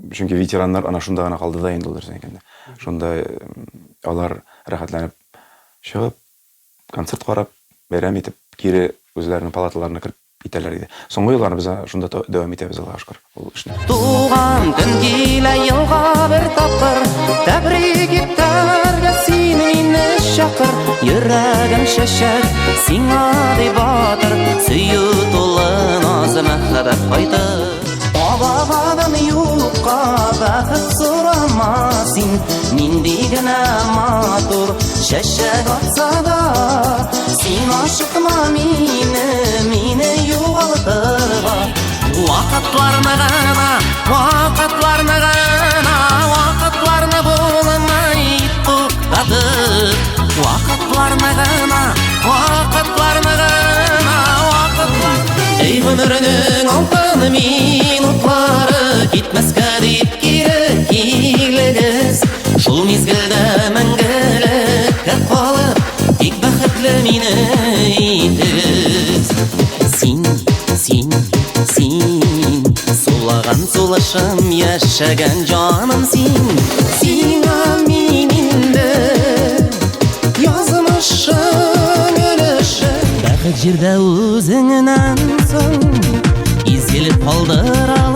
Чөнки ветераннар ана шунда гына калды да инде ул, дөресен әйткәндә. Шунда алар рәхәтләнеп чыгып, концерт карап, бәйрәм итеп, кире үзләренең палаталарына кереп китәләр иде. Соңгы елларны без шунда дәвам итәбез, Аллага шөкер, ул эшне. Туган көн килә елга бер тапкыр, тәбрик итәргә син мине чакыр. Йөрәгем чәчәк, сиңа ди батыр, сөю тулы наз мәхәббәт кайтыр. Абагадан юкка бәхет сорама син, нинди генә матур чәчәк атса да, син ашыкма мине, мине югалтырга. Вакытларны гына, вакытларны гына, вакытларны булмый туктатып. Вакытларны гына, вакытларны гына, вакытларны. Эй, гомернең алтын минутлары, китмәскә дип кире килегез. Шул мизгелдә мәңгелеккә калып, тик бәхетле мине итегез. Син, син, син, сулаган сулышым, яшәгән җаным син. Сиңа мин инде язмышым өлеше. Бәхет җирдә үзеңнән соң изгелек калдыра.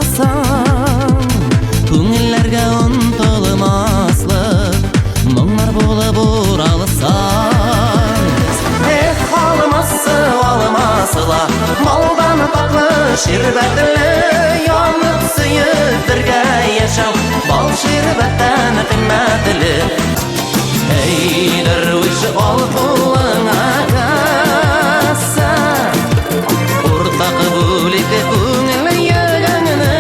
ширбәтле, янып сөеп бергә яшәү бал ширбәттән кыйммәтле. Әй, дәрвиш, ал кулыңа касса, уртак бүлек күңел йөгеңне.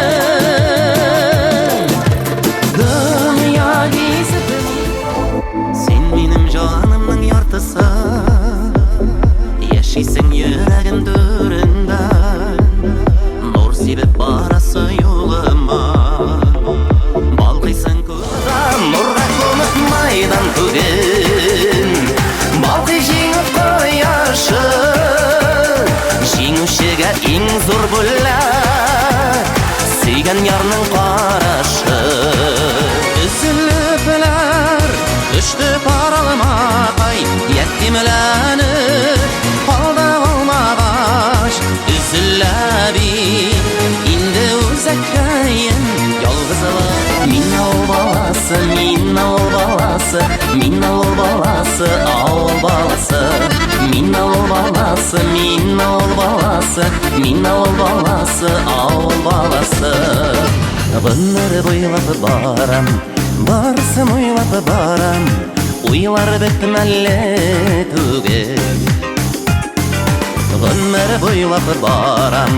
Дөнья гизеп, син минем җанымның яртысы, яшисең йөрәгем түрендә, нур сибеп барасы юлыма, балкыйсың күктә, нурга күмеп майдан күген, балкый җиңү кояшы, җиңүчегә иң зур бүләк, сөйгән ярның карашы. Өзелепләр төште таралмакай, ятимләнеп калды алмагач, өзелә бит инде үзәккәем ялгызлык. Мин авыл баласы, мин авыл баласы, мин авыл баласы, авыл баласы. Мин авыл баласы, мин авыл баласы, мин авыл баласы, авыл баласы. Гомер буйлап барам, барсын уйлап барам, уйлар бетмәле түгел. Гомер буйлап барам,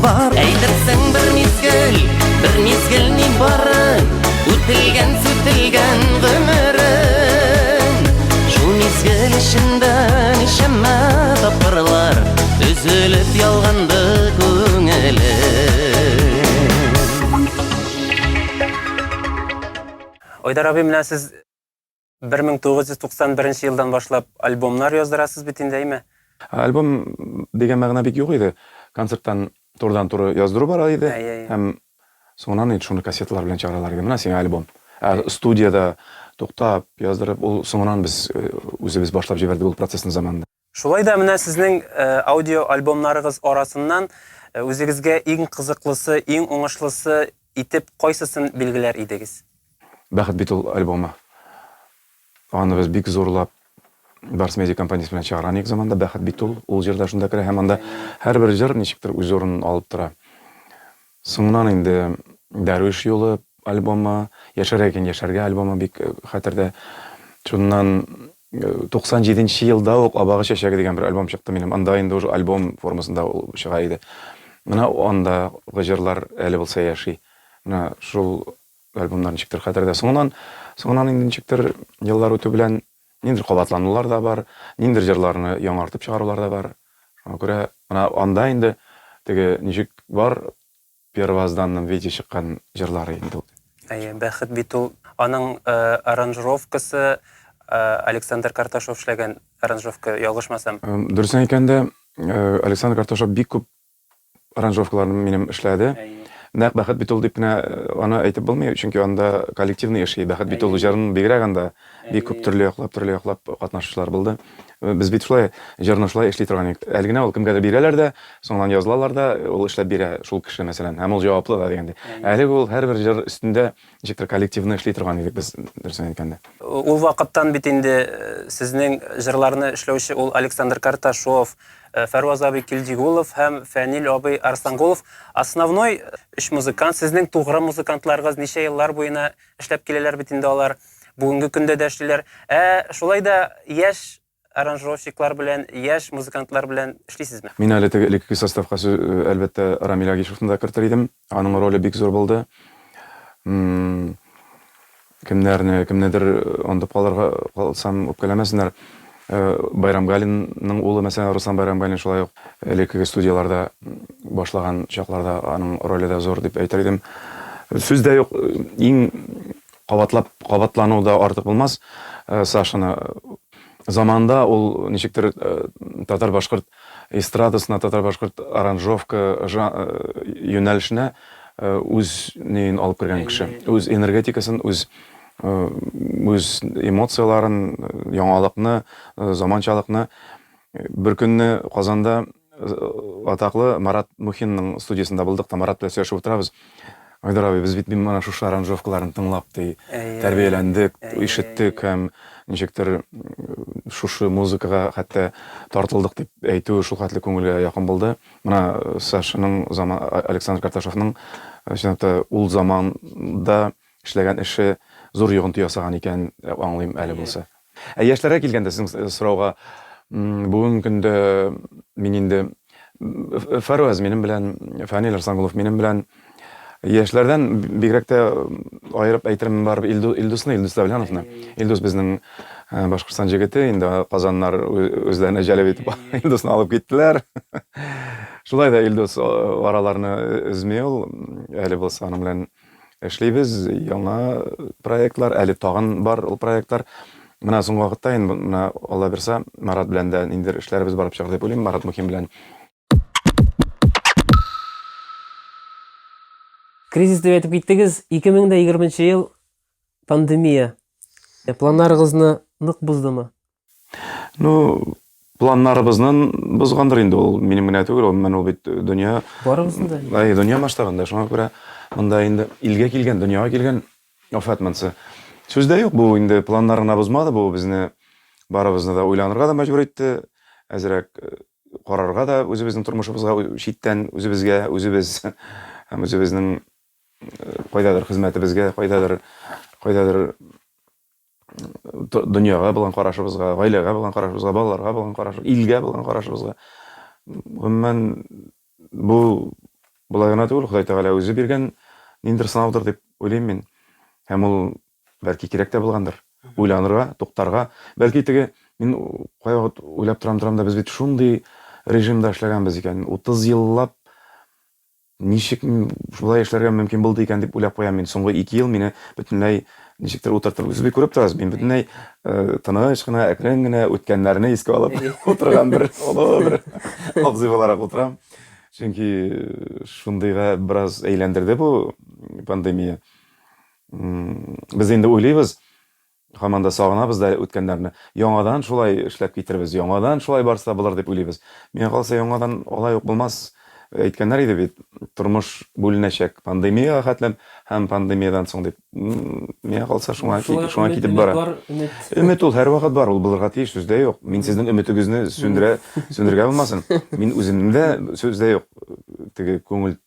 бар. Әйтерсең бер мизгел, бер мизгел ни бары, үтелгән, сүтелгән гомерең. Шул мизгел эчендә ничәмә тапкырлар өзелеп ялганды күңелем. Айдар абый, менә сез 1991 елдан башлап альбомнар яздырасыз бит инде, әйме? Альбом дигән мәгънә бик юк иде. Концерттан турыдан-туры яздыру бара иде. Әйе, әйе. Һәм соңыннан инде шуны кассеталар белән чыгаралар иде. Менә сиңа альбом. Ә студиядә туктап, яздырып, ул соңыннан без үзебез башлап җибәрдек ул процессны заманында. Шулай да менә сезнең аудио альбомнарыгыз арасыннан үзегезгә иң кызыклысы, иң уңышлысы итеп кайсысын билгеләр идегез? Бәхет бит ул альбомы. Аны без бик зурлап Барс Медиа компаниясе белән чыгарган идек заманда. Бәхет бит ул, ул җыр да шунда керә һәм анда һәрбер җыр ничектер үз урынын алып тора. Соңыннан инде Дәрвиш юлы альбомы, Яшәргә икән яшәргә альбомы бик хәтердә. Шуннан 97 нче елда ук Абагы чәчәге дигән бер альбом чыкты минем. Анда инде уже альбом формасында ул чыга иде. Менә андагы җырлар әле булса яши. Менә шул альбомнар ничектер хәтердә. Соңыннан, соңыннан инде ничектер еллар үтү белән ниндидер кабатланулар да бар, ниндидер җырларны яңартып чыгарулар да бар. Шуңа күрә менә анда инде теге ничек бар первозданном виде чыккан җырлары инде ул. Әйе, Бәхет бит ул. Аның аранжировкасы Александр Карташов эшләгән аранжировка, ялгышмасам. Дөресен әйткәндә, Александр Карташов бик күп аранжировкаларны минем эшләде. Нәкъ Бәхет бит ул дип кенә аны әйтеп булмый, чөнки анда коллективный эш, Бәхет бит ул җырын бигрәк анда бик күп төрле яклап, төрле яклап катнашучылар булды. Без бит шулай җырны шулай эшли торган идек. Әле генә ул кемгәдер бирәләр дә, соңыннан язылалар да, ул эшләп бирә шул кеше, мәсәлән, һәм ул җаваплы да дигәндәй. Әле ул һәрбер җыр өстендә ничектер коллективны эшли торган идек без, дөресен әйткәндә. Ул вакыттан бит инде сезнең җырларны эшләүче ул Александр Карташов, Фәрваз абый Килдигулов һәм Фәнил абый Арслангулов. Основной өч музыкант, сезнең тугры музыкантларыгыз ничә еллар буена эшләп киләләр бит инде алар. Бүгенге көндә дә эшлиләр. Ә шулай да яшь аранжировщиклар белән, яшь музыкантлар белән эшлисезме? Мин әле теге элеккеге составка, әлбәттә, Рамил Агишевны да кертер идем. Аның роле бик зур булды. Кемнәрне, кемнедер онытып калырга калсам, үпкәләмәсеннәр. Байрам Галинның улы, мәсәлән, Руслан Байрам Галин шулай ук элеккеге студияләрдә башлаган чакларда аның роле дә зур дип әйтер идем. Сүз дә юк, иң кабатлап, кабатлану да артык булмас. Сашаны заманында ул ничектер татар-башкорт эстрадасына, татар-башкорт аранжировка юнәлешенә үз неен алып кергән кеше. Үз энергетикасын, үз үз эмоцияләрен, яңалыкны, заманчалыкны. Бер көнне Казанда атаклы Марат Мухинның студиясендә булдык та, Марат белән сөйләшеп утырабыз. Айдар абый, без бит менә шушы аранжировкаларны тыңлап ди, тәрбияләндек, ишеттек һәм ничектер шушы музыкага хәтта тартылдык дип әйтү шул хәтле күңелгә якын булды. Менә Сашаның заман Александр Карташовның чынлап та ул заманда эшләгән эше зур йогынты ясаган икәнен аңлыйм әле булса. Ә яшьләргә килгәндә, сезнең сорауга, бүгенге көндә мин инде Фәрваз минем белән, Фәнил Арслангулов минем белән, яшьләрдән бигрәк тә аерып әйтермен барып Илдусны, Илдус Давляновны. Илдус безнең Башкортстан җегете, инде Казаннар үзләренә җәлеп итеп Илдусны алып киттеләр. Шулай да Илдус араларны өзми ул, әле булса аның белән Эшлибез, яңа проектлар, әле тагын бар ул проектлар. Менә соңгы вакытта инде менә Алла бирса, Марат белән дә ниндидер эшләребез барып чыгар дип уйлыйм, Марат Мухин белән. Кризис дип әйтеп киттегез, 2020 ел пандемия. Планнарыгызны нык боздымы? Ну, планнарыбызны бозгандыр инде ул, минем генә түгел, гомумән ул бит дөнья. Барыбызның да. Әй, дөнья масштабында, шуңа күрә монда инде илгә килгән, дөньяга килгән афәт монысы. Сүз дә юк, бу инде планнар гына бозмады, бу безне барыбызны да уйланырга да мәҗбүр итте, әзрәк э, карарга да үзебезнең тормышыбызга читтән үзебезгә, үзебез һәм үзебезнең э, кайдадыр хезмәтебезгә, кайдадыр кайдадыр дөньяга булган карашыбызга, гаиләгә булган карашыбызга, балаларга булган карашыбызга, илгә булган карашыбызга. Гомумән, бу болай гына түгел, Ходай Тәгалә үзе биргән ниндидер сынаудыр дип уйлыйм мин. Һәм ул бәлки кирәк тә булгандыр. Уйланырга, туктарга. Бәлки теге мин кайвакыт уйлап торам торам да без бит шундый режимда эшләгәнбез икән. 30 еллап Ничек шулай эшләргә мөмкин булды икән дип уйлап куям мин. Соңгы 2 ел мине бөтенләй ничектер утыртып, үзе бик күреп торасыз, мин бөтенләй тыныч кына, әкрен генә үткәннәрне искә алып утырган бер олы бер абзый буларак утырам. Чөнки шундыйга бераз әйләндерде бу пандемия. Без инде уйлыйбыз, Һаман да сагынабыз да үткәннәрне. Яңадан шулай эшләп китербез, яңадан шулай барсы да булыр дип уйлыйбыз. Миңа калса, яңадан алай ук булмас. Әйткәннәр иде бит, тормыш бүленәчәк пандемиягә хәтлем һәм пандемиядән соң дип. Миңа калса, шуңа шуңа китеп бара. Өмет ул һәрвакыт бар, ул булырга тиеш, сүз дә юк. Мин сезнең өметегезне сүндерә, сүндерергә булмасын. Мин үземнең дә сүз дә юк. Теге күңел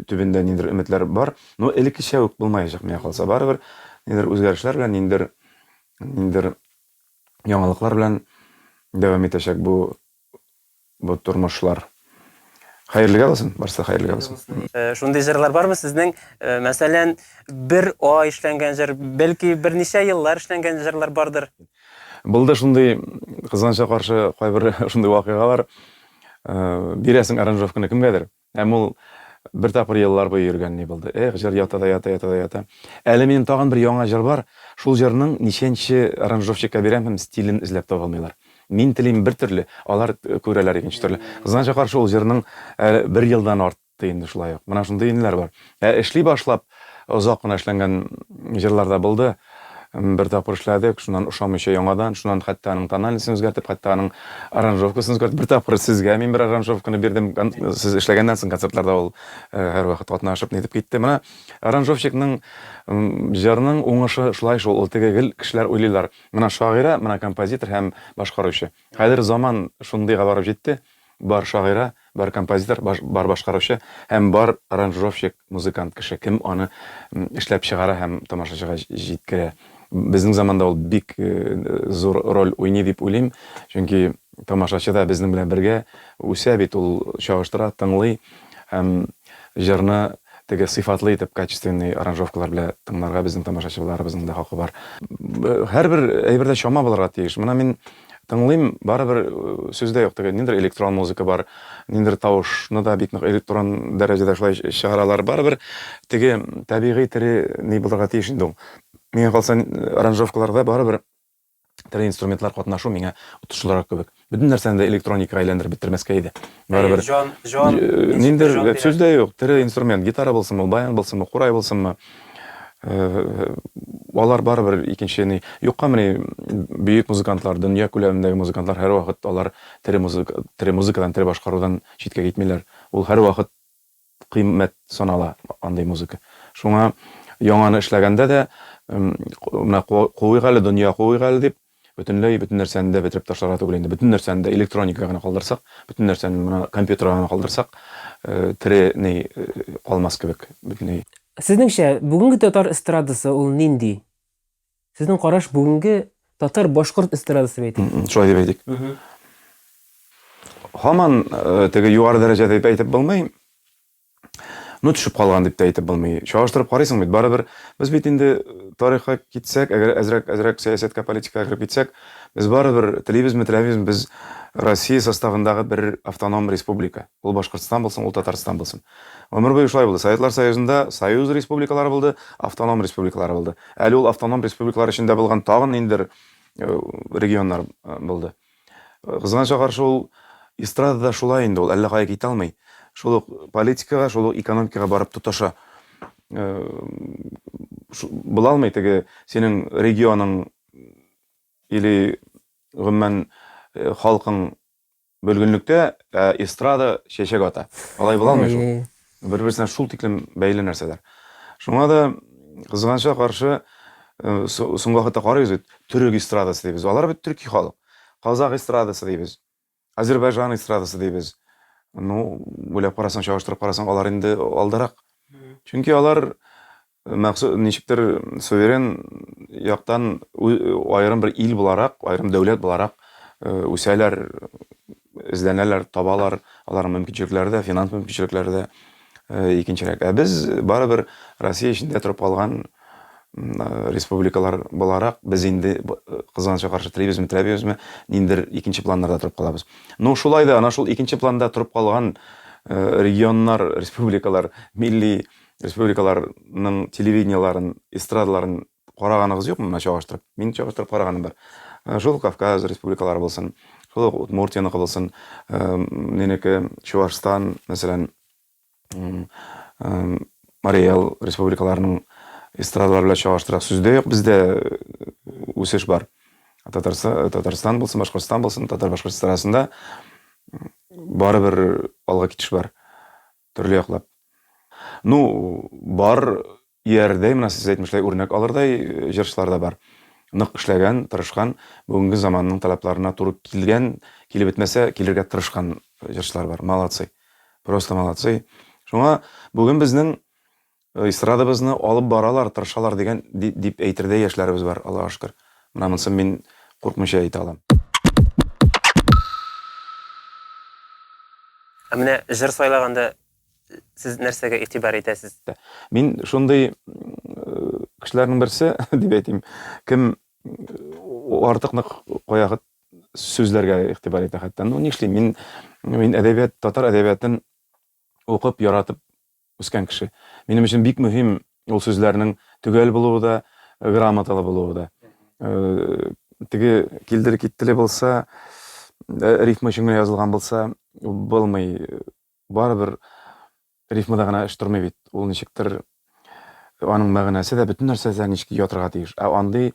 төбендә ниндидер өметләр бар. Но элеккечә үк булмаячак, миңа калса. Барыбер ниндидер үзгәрешләр белән, ниндидер ниндидер яңалыклар белән дәвам итәчәк бу бу тормышлар. Хәерлегә булсын, барысы да хәерлегә булсын. Э, шундый җырлар бармы сезнең? Э, мәсәлән, бер ай эшләнгән җыр, бәлки берничә еллар эшләнгән җырлар бардыр. Булды шундый, кызганычка каршы, кайбер шундый вакыйгалар. Э, бирәсең аранжировканы кемгәдер. Һәм ул бер тапкыр еллар буе йөргән ни булды. Эх, җыр ята да ята, ята да ята. Әле минем тагын бер яңа җыр бар. Шул җырның ничәнче аранжировщикка бирәм һәм стилен эзләп таба алмыйлар. Мин телим бер төрле, алар күрәләр икенче төрле. Кызганычка каршы, ул җырның әле бер елдан артты инде шулай ук. Менә шундый инеләр бар. Ә эшли башлап, озак кына эшләнгән җырлар да булды. Бер тапкыр эшләдек, шуннан ошамыйча яңадан, шуннан хәтта аның тональностен үзгәртеп, хәтта аның аранжировкасын үзгәртеп, бер тапкыр сезгә мин бер аранжировканы бирдем. Сез эшләгәннән соң концертларда ул һәрвакыт катнашып нитеп китте. Менә аранжировщикның җырның уңышы шулай шул, ул теге гел кешеләр уйлыйлар. Менә шагыйрә, менә композитор һәм башкаручы. Хәзер заман шундыйга барып җитте, бар шагыйрә, бар композитор, бар башкаручы һәм бар аранжировщик, музыкант кеше, кем аны эшләп чыгара һәм тамашачыга җиткерә. Безнең заманда ул бик зур роль уйный дип уйлыйм, чөнки тамашачы да безнең белән бергә үсә бит, ул чагыштыра, тыңлый һәм җырны теге сыйфатлы итеп, качественный аранжировкалар белән тыңларга безнең тамашачыларыбызның да хакы бар. Һәрбер әйбердә чама булырга тиеш. Менә мин тыңлыйм, барыбер сүз дә юк, теге ниндидер электрон музыка бар, ниндидер тавышны да бик нык электрон дәрәҗәдә шулай чыгаралар. Барыбер теге табигый тере ни булырга тиеш инде ул. Миңа калса, аранжировкаларда барыбер тере инструментлар катнашу миңа отышлырак кебек. Бөтен нәрсәне дә электроникага әйләндереп бетермәскә иде. Барыбер. Җан, җан. Ниндидер сүз дә юк, тере инструмент, гитара булсынмы, баян булсынмы, курай булсынмы, алар барыбер икенче ни. Юкка мени бөек музыкантлар, дөнья күләмендәге музыкантлар һәрвакыт алар тере музыка, тере музыкадан, тере башкарудан читкә китмиләр. Ул һәрвакыт. кыйммәт санала андый музыка. Шуңа яңаны эшләгәндә дә менә куыйк әле, дөнья куыйк әле дип, бөтенләй бөтен нәрсәне дә бетереп ташларга түгел инде. Бөтен нәрсәне дә электроникага гына калдырсак, бөтен нәрсәне менә компьютерга гына калдырсак, тере ни калмас кебек бөтенләй. Сезнеңчә, бүгенге татар эстрадасы ул нинди? Сезнең караш бүгенге татар-башкорт эстрадасы дип әйтик. Шулай дип әйтик. Һаман теге югары дәрәҗәдә дип әйтеп булмый. Ну, төшеп калган дип тә әйтеп булмый. Чагыштырып карыйсың бит, барыбер без бит инде тарихка китсәк, әгәр әзрәк әзрәк сәясәткә, политикага кереп китсәк, без барыбер телибезме, теләмибезме, без Россия составындагы бер автоном республика. Ул Башкортстан булсын, ул Татарстан булсын. Гомер буе шулай булды. Советлар Союзында союз республикалары булды, автоном республикалары булды. Әле ул автоном республикалар эчендә булган тагын ниндидер регионнар булды. Кызганычка каршы, ул эстрадада шулай инде ул, әллә кая китә алмый. Шул ук политикага, шул ук экономикага барып тоташа. Була алмый теге синең регионың или гомумән халкың Бөлгенлектә эстрада чәчәк ата. Алай була алмый шул. Бер-берсенә шул тиклем бәйле нәрсәләр. Шуңа да кызганычка каршы соңгы вакытта карыйбыз бит, төрек эстрадасы дибез. Алар бит төрки халык. Казах эстрадасы дибез. Азербайҗан эстрадасы дибез. Ну, уйлап карасаң, чагыштырып карасаң, алар инде алдарак. Чөнки алар Махсус ничектер суверен яктан аерым бер ил буларак, аерым дәүләт буларак үсәләр, эзләнәләр, табалар, аларның мөмкинчелекләре дә, финанс мөмкинчелекләре дә икенчерәк. Ә без барыбер Россия эчендә торып калган республикалар буларак, без инде кызганычка каршы телибезме, теләмибезме, ниндидер икенче планнарда торып калабыз. Ну, шулай да, ана шул икенче планда торып калган регионнар, республикалар, милли республикаларның телевидениеларын, эстрадаларын караганыгыз юкмы менә чагыштырып? Мин чагыштырып караганым бар. Э, шул Кавказ республикалары булсын, шул ук Удмуртияныкы булсын, э, нинеке Чувашстан, мәсәлән, э, Марий Эл республикаларының эстрадалары белән чагыштырсак, сүз дә юк, бездә үсеш бар. Татарстан, Татарстан булсын, Башкортстан булсын, татар-башкорт эстрадасында барыбер алга китеш бар. Төрле яклап. Ну, бар иярдәй, менә сез әйтмешләй, үрнәк алырдай э, җырчылар да бар. Нык эшләгән, тырышкан, бүгенге заманның таләпләренә туры килгән, килеп бетмәсә, килергә тырышкан җырчылар бар. Молодцы. Просто молодцы. Шуңа бүген безнең э, эстрадабызны алып баралар, тырышалар дигән дип әйтердәй яшьләребез бар, Аллага шөкер. Менә монысын мин куркмыйча әйтә алам. Ә менә җыр сайлаганда сез нәрсәгә игътибар итәсез? Мин шундый кешеләрнең берсе, дип әйтим, кем артык нык каягы сүзләргә игътибар итә хәтта. Ну, нишлим, мин мин әдәбият, татар әдәбиятын укып, яратып үскән кеше. Минем өчен бик мөһим ул сүзләрнең төгәл булуы да, грамоталы булуы да. Э, теге килдер киттеле булса, э, рифма өчен генә язылган булса, булмый. Барыбер рифмада гына эш тормый бит. Ул ничектер аның мәгънәсе дә, бөтен нәрсә дә ничек ятырга тиеш. Ә андый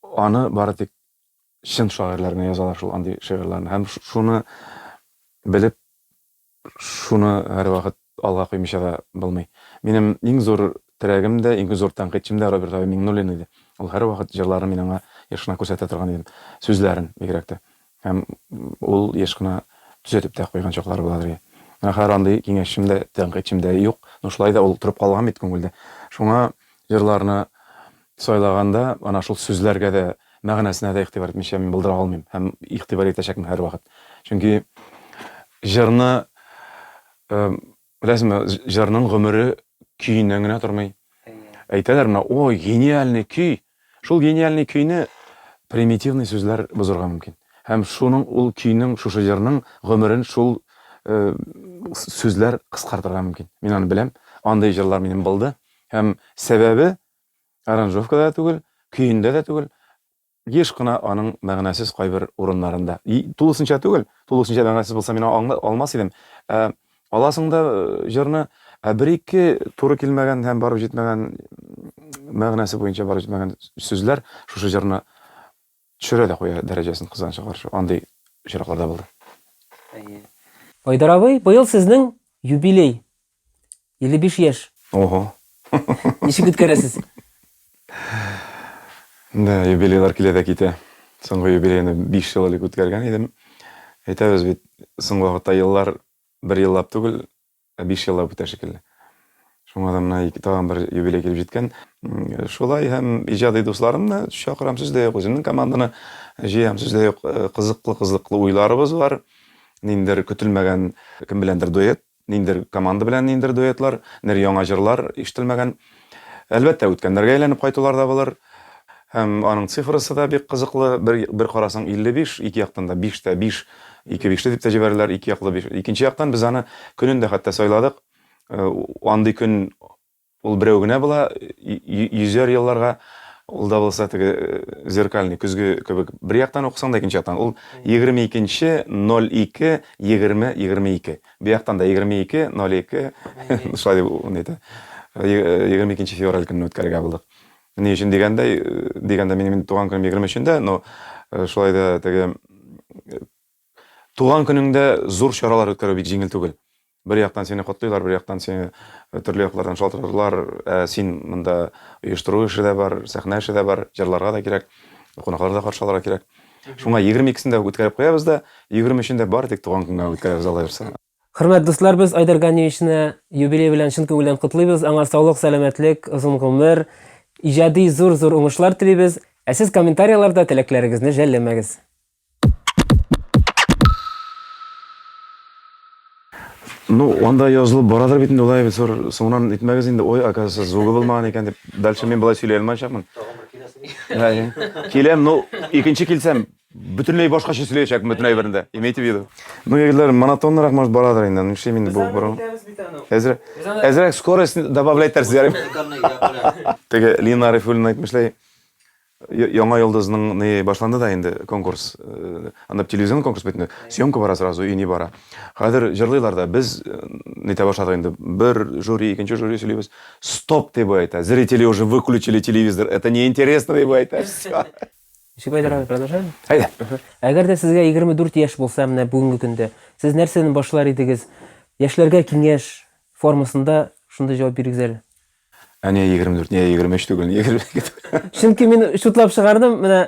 аны бары тик чын шагыйрьләр генә язалар шул андый шигырьләрне. Һәм шуны белеп Шуны һәрвакыт алга куймыйча да булмый. Минем иң зур терәгем дә, иң зур тәнкыйтьчем дә Роберт абый Миңнуллин иде. Ул һәрвакыт җырларын мин аңа еш кына күрсәтә торган идем. Сүзләрен, бигрәк тә. Һәм ул еш кына төзәтеп тә куйган чаклары буладыр. Менә хәзер андый киңәшчем дә, тәнкыйтьчем дә юк. Но шулай да ул торып калган бит күңелдә. Шуңа җырларны сайлаганда, ана шул сүзләргә дә, мәгънәсенә дә игътибар итмичә мин булдыра алмыйм һәм игътибар итәчәкмен һәрвакыт. Чөнки җырны, беләсезме, җырның гомере көеннән генә тормый. Әйтәләр менә, ой, гениальный көй. Шул гениальный көйне примитивный сүзләр бозырга мөмкин. Һәм шуның ул көйнең, шушы җырның гомерен шул сүзләр кыскартырга мөмкин. Мин аны беләм. Андый җырлар минем булды. Һәм сәбәбе аранжировкада да түгел, көендә дә түгел, еш кына аның мәгънәсез кайбер урыннарында. И, тулысынча түгел, тулысынча мәгънәсез булса мин аңла алмас идем. Ә, аласың да э, җырны, ә бер-ике туры килмәгән һәм барып җитмәгән мәгънәсе буенча барып җитмәгән сүзләр шушы җырны төшерә дә куя дәрәҗәсен кызганычка каршы. Андый очраклар да булды. Әйе. Айдар абый, быел сезнең юбилей. 55 яшь. Ого. Ничек үткәрәсез? Да, юбилейлар килә дә китә. Соңгы юбилейны 5 ел элек үткәргән идем. Әйтәбез бит, соңгы вакытта еллар бер еллап түгел, ә 5 еллап үтә шикелле. Шуңа да менә тагын бер юбилей килеп җиткән. Шулай һәм иҗади дусларымны чакырам, сүз дә юк, үземнең команданы җыям, сүз дә юк. Кызыклы-кызыклы уйларыбыз бар. Ниндидер көтелмәгән кем беләндер дуэт, ниндидер команда белән ниндидер дуэтлар, ниндидер яңа җырлар ишетелмәгән. Әлбәттә, үткәннәргә әйләнеп кайтулар да булыр. Һәм аның цифрасы да бик кызыклы. Бер, бер карасаң 55, ике яктан да 5 тә 5, ике бишле дип тә җибәрәләр, ике яклы биш. Икенче яктан без аны көнен дә хәтта сайладык. Э, андый көн ул берәү генә була, йөзәр елларга ул да булса теге э, зеркальный көзге кебек бер яктан укысаң да икенче яктан. Ул 22 02 20 22. Бу яктан да 22 02 шулай дип әйтә. 22 февраль көнне үткәрергә булдык. Ни өчен дигәндәй, дигәндә минем инде туган көнем 23-ндә, но шулай да теге туган көнеңдә зур чаралар үткәрү бик җиңел түгел. Бер яктан сине котлыйлар, бер яктан сине төрле яклардан шалтыраталар. Ә син монда оештыру эше дә бар, сәхнә эше дә бар, җырларга да кирәк, кунаклар да каршы алырга кирәк. Шуңа 22-сендә үткәреп куябыз да, 23-ндә бары тик туган көнгә үткәрәбез, Алла бирса. Хөрмәтле дуслар, без Айдар Ганиевичны юбилей белән чын күңелдән котлыйбыз. Аңа саулык, сәламәтлек, озын гомер, иҗади зур-зур уңышлар телибез. Ә сез комментарияләрдә теләкләрегезне жәлләмәгез. Ну, анда язылып барадыр бит инде, улай бит, зур, соңыннан итмәгез инде, ой, оказывается, звугы булмаган икән дип. Дальше мин болай сөйли алмаячакмын. Тагын бер киләсең. Киләм, ну, икенче килсәм, Бөтенләй башкача сөйләячәкмен бөтен әйберне дә. Имейте в виду. Ну, егетләр, монотоннырак может барадыр инде. Нишлим инде бу борын. Әзрәк, әзрәк скорость добавлять итәрсез, ярыймы? Теге Лина Арифуллина әйтмешләй, Яңа йолдызның ни башланды да инде конкурс. Э, анда телевизионный конкурс бит инде. Съемка бара сразу, и не бара. Хәзер җырлыйлар да, без э, нитә башладык инде. Бер жюри, икенче жюри сөйлибез. Стоп дип әйтә. Зрители уже выключили телевизор. Это неинтересно дип әйтә. Все. Ничек, Айдар абый, продолжаем? Әйдә. Әгәр дә сезгә 24 яшь булса, менә бүгенге көндә, сез нәрсәдән башлар идегез? Яшьләргә киңәш формасында шундый җавап бирегез әле. Ә нигә 24, нигә 23 түгел, нигә 22 түгел? Чөнки мин шутлап чыгардым, менә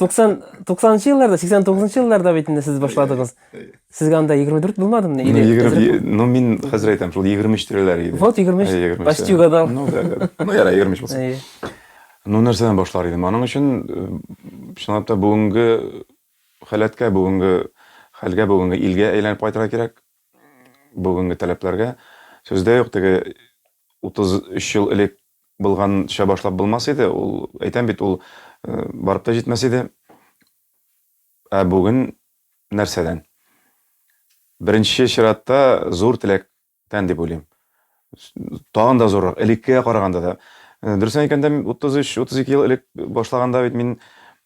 90 90 елларда, 89 елларда бит инде сез башладыгыз. Сезгә анда 24 булмадымы? Ну, 20, ну мин хәзер әйтәм, шул 23 тирәләр иде. Вот 23. Почти угадал. Ну, да, да. Ну, ярай, 23 булсын. Ну, нәрсәдән башлар идем? Аның өчен, чынлап та, бүгенге халәткә, бүгенге хәлгә, бүгенге илгә әйләнеп кайтырга кирәк. Бүгенге таләпләргә. Сүз дә юк, теге 33 ел элек булганча башлап булмас иде. Ул, әйтәм бит, ул барып та җитмәс иде. Ә бүген нәрсәдән? Беренче чиратта зур теләк тән дип уйлыйм. Тагын да зуррак, элеккегә караганда да. Э, дөресен әйткәндә, 33-32 ел элек башлаганда бит мин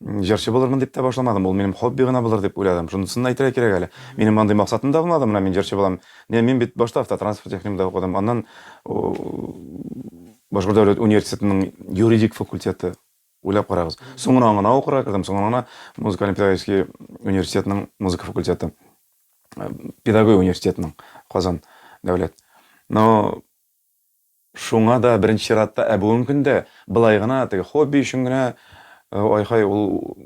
җырчы булырмын дип тә башламадым. Ул минем хобби гына булыр дип уйладым. Шунысын әйтергә кирәк әле. Минем андый максатым да булмады, менә мин җырчы булам. Не, мин бит башта автотранспорт техникумында укыдым. Аннан Башкорт дәүләт университетының юридик факультеты Уйлап карагыз. Соңыннан гына укырга кердем, соңыннан гына музыкальный педагогический университетның музыка факультеты. Э, педагогия университетының Казан дәүләт. Но шуңа да беренче чиратта, ә бүгенге көндә былай гына теге хобби өчен генә э, ай-хай ул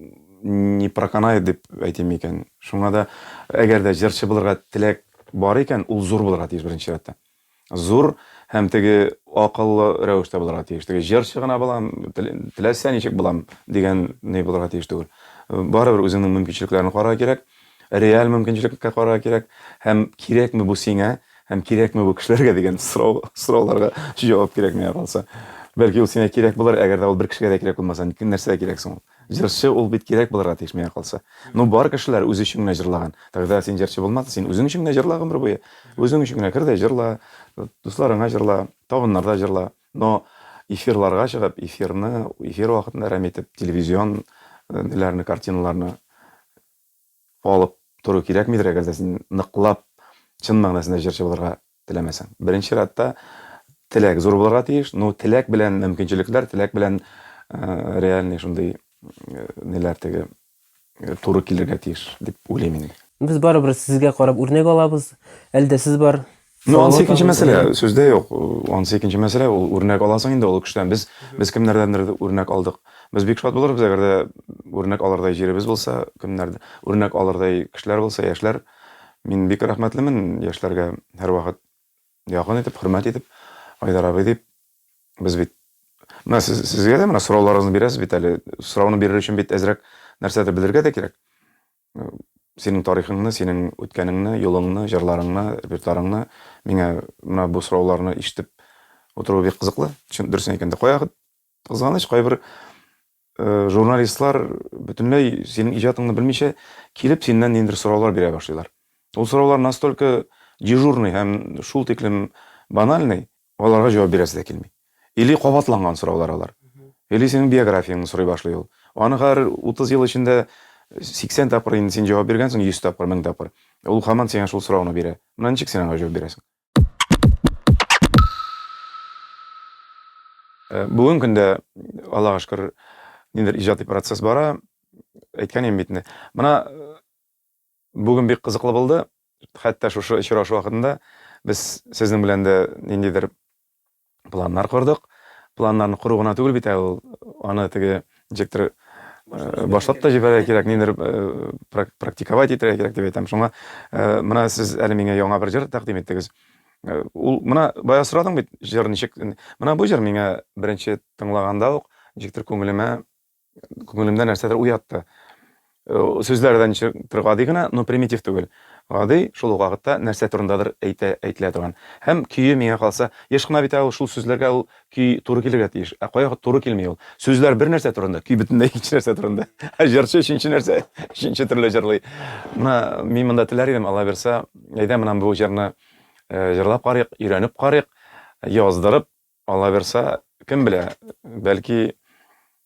не проканает дип әйтим микән. Шуңа да әгәр дә җырчы булырга теләк бар икән, ул зур булырга тиеш беренче чиратта. Зур һәм теге акыллы рәвештә булырга тиеш. Теге җырчы гына булам, теләсә ничек булам дигән ни булырга тиеш түгел. Барыбер үзеңнең мөмкинчелекләрен карарга кирәк, реаль мөмкинчелеккә карарга кирәк һәм кирәкме бу сиңа һәм кирәкме бу кешеләргә дигән сорау, сорауларга җавап кирәк миңа калса. Бәлки ул сиңа кирәк булыр, әгәр дә ул бер кешегә дә кирәк булмаса, нәрсәгә кирәк соң ул? Җырчы ул бит кирәк булырга тиеш миңа калса. Ну бар кешеләр үзе өчен генә җырлаган. Тогда син җырчы булмадың, син үзең өчен генә җырла гомер буе. Үзең өчен генә кер дә җырла, дусларыңа җырла, табыннарда җырла. Но эфирларга чыгып, эфирны, эфир вакытын әрәм итеп, телевизион э, ниләрне, картиналарны алып тору кирәкмидер, әгәр дә син ныклап чын мәгънәсендә җырчы булырга теләмәсәң. Беренче чиратта теләк зур булырга тиеш, но теләк белән мөмкинчелекләр, теләк белән э, реальный шундый э, ниләр теге э, туры килергә тиеш дип уйлыйм инде. Без барыбер сезгә карап үрнәк алабыз. Әле дә сез бар. Ну, анысы икенче мәсьәлә, сүздә юк. Анысы икенче мәсьәлә, ул үрнәк аласың инде ул кешедән. Без без кемнәрдәндер үрнәк алдык. Без бик шат булырбыз, әгәр дә үрнәк алырдай җиребез булса, кемнәр үрнәк алырдай кешеләр булса, яшьләр. Мин бик рәхмәтлемен яшьләргә һәрвакыт якын итеп, хөрмәт итеп, Айдар абый дип. Без бит Менә сез, сезгә дә менә сорауларыгызны бирәсез бит әле. Сорауны бирер өчен бит әзрәк нәрсәдер белергә дә кирәк. Синең тарихыңны, синең үткәнеңне, юлыңны, җырларыңны, репертуарыңны миңа менә бу сорауларны ишетеп утыру бик кызыклы. Чын дөресен әйткәндә, кая кызганыч, кайбер э, журналистлар бөтенләй синең иҗатыңны белмичә килеп синнән ниндидер сораулар бирә башлыйлар. Ул сораулар настолько дежурный һәм шул тиклем банальный, Аларга җавап бирәсе дә килми. Или кабатланган сораулар алар. Или синең биографияңне сорый башлый ул. Аны хәзер 30 ел эчендә 80 тапкыр инде син җавап биргәнсең, 100 тапкыр, 1000 тапкыр. Ул һаман сиңа шул сорауны бирә. Менә ничек син аңа җавап бирәсең? Э, бүгенге көндә, Аллага шөкер, ниндидер иҗади процесс бара. Әйткән идем бит инде. Менә э, бүген бик кызыклы булды. Хәтта шушы очрашу вакытында без сезнең белән дә ниндидер планнар кордык. Планнарны кору гына түгел бит ә ул, аны теге ничектер э, башлап та җибәрергә кирәк, ниндидер э, практиковать итәргә кирәк дип әйтәм. Шуңа э, менә сез әле миңа яңа бер җыр тәкъдим иттегез. Ул менә бая сорадың бит, җыр ничек? Менә бу җыр миңа беренче тыңлаганда ук ничектер күңелемә күңелемдә нәрсәдер уятты. Э, сүзләре дә ничектер гади генә, но примитив түгел. Гади, шул ук вакытта нәрсә турындадыр әйтә, әйтелә торган. Һәм көе миңа калса, еш кына бит ул шул сүзләргә ул көй туры килергә тиеш. Ә кая туры килми ул. Сүзләр бер нәрсә турында, көй бөтенләй икенче нәрсә турында. Ә җырчы өченче нәрсә, өченче төрле җырлый. Менә мин монда теләр идем, Алла бирса, әйдә менә бу җырны э, җырлап карыйк, өйрәнеп карыйк, яздырып, Алла бирса, кем белә, бәлки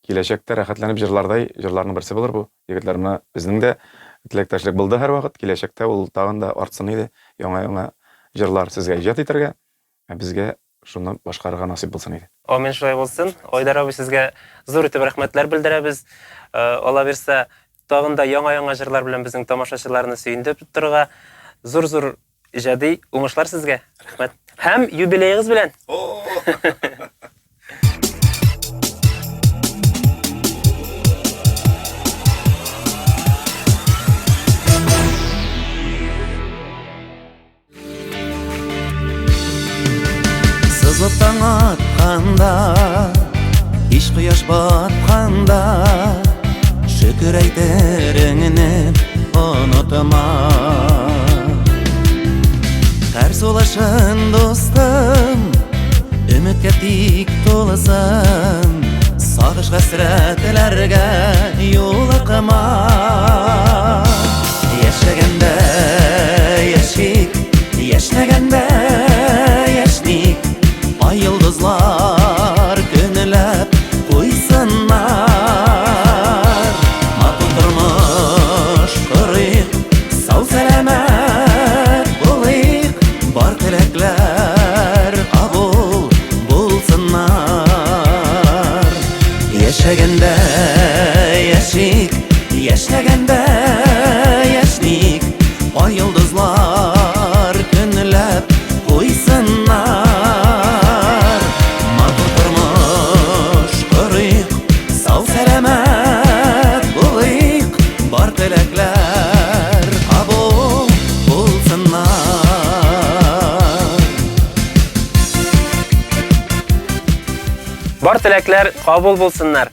киләчәктә рәхәтләнеп җырлардай җырларның берсе булыр бу. Егетләр, менә безнең дә теләктәшлек булды һәрвакыт. Киләчәктә ул тагын да артсын иде. Яңа-яңа җырлар сезгә иҗат итәргә, ә безгә шуны башкарырга насыйп булсын иде. Амин, шулай булсын. Айдар абый, сезгә зур итеп рәхмәтләр белдерәбез. Алла бирса, тагын да яңа-яңа җырлар белән безнең тамашачыларны сөендереп торырга зур-зур Иҗади уңышлар сезгә. Рәхмәт. Һәм юбилеегыз белән. Сызылып таң атканда, кич кояш батканда, Шөкер әйтереңне онытма. Һәр сулышын, дустым, өметкә тик тулысын, Сагыш хәсрәтләргә юлыкма. Яшәгәндә яшик, яшьнәгәндә яшьник, Ай йолдызлар көнләп куйсыннар. Матур тормыш корыйк, сау сәламәт булыйк, бар теләкләр кабул булсыннар. Яшәгәндә яшик, яшьнәгәндә яшьник, Ай йолдызлар көнләп куйсыннар. Матур тормыш корыйк, сау сәламәт булыйк, бар теләкләр кабул булсыннар. Бар теләкләр кабул булсыннар.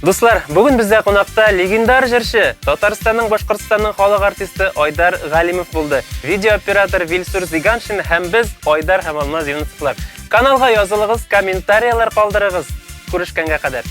Дуслар, бүген бездә кунакта легендар җырчы, Татарстанның, Башкортстанның халык артисты Айдар Галимов булды. Видеооператор Вильсур Зиганшин һәм без Айдар һәм Алмаз Юнысовлар. Каналга язылыгыз, комментарияләр калдырыгыз. Күрешкәнгә кадәр.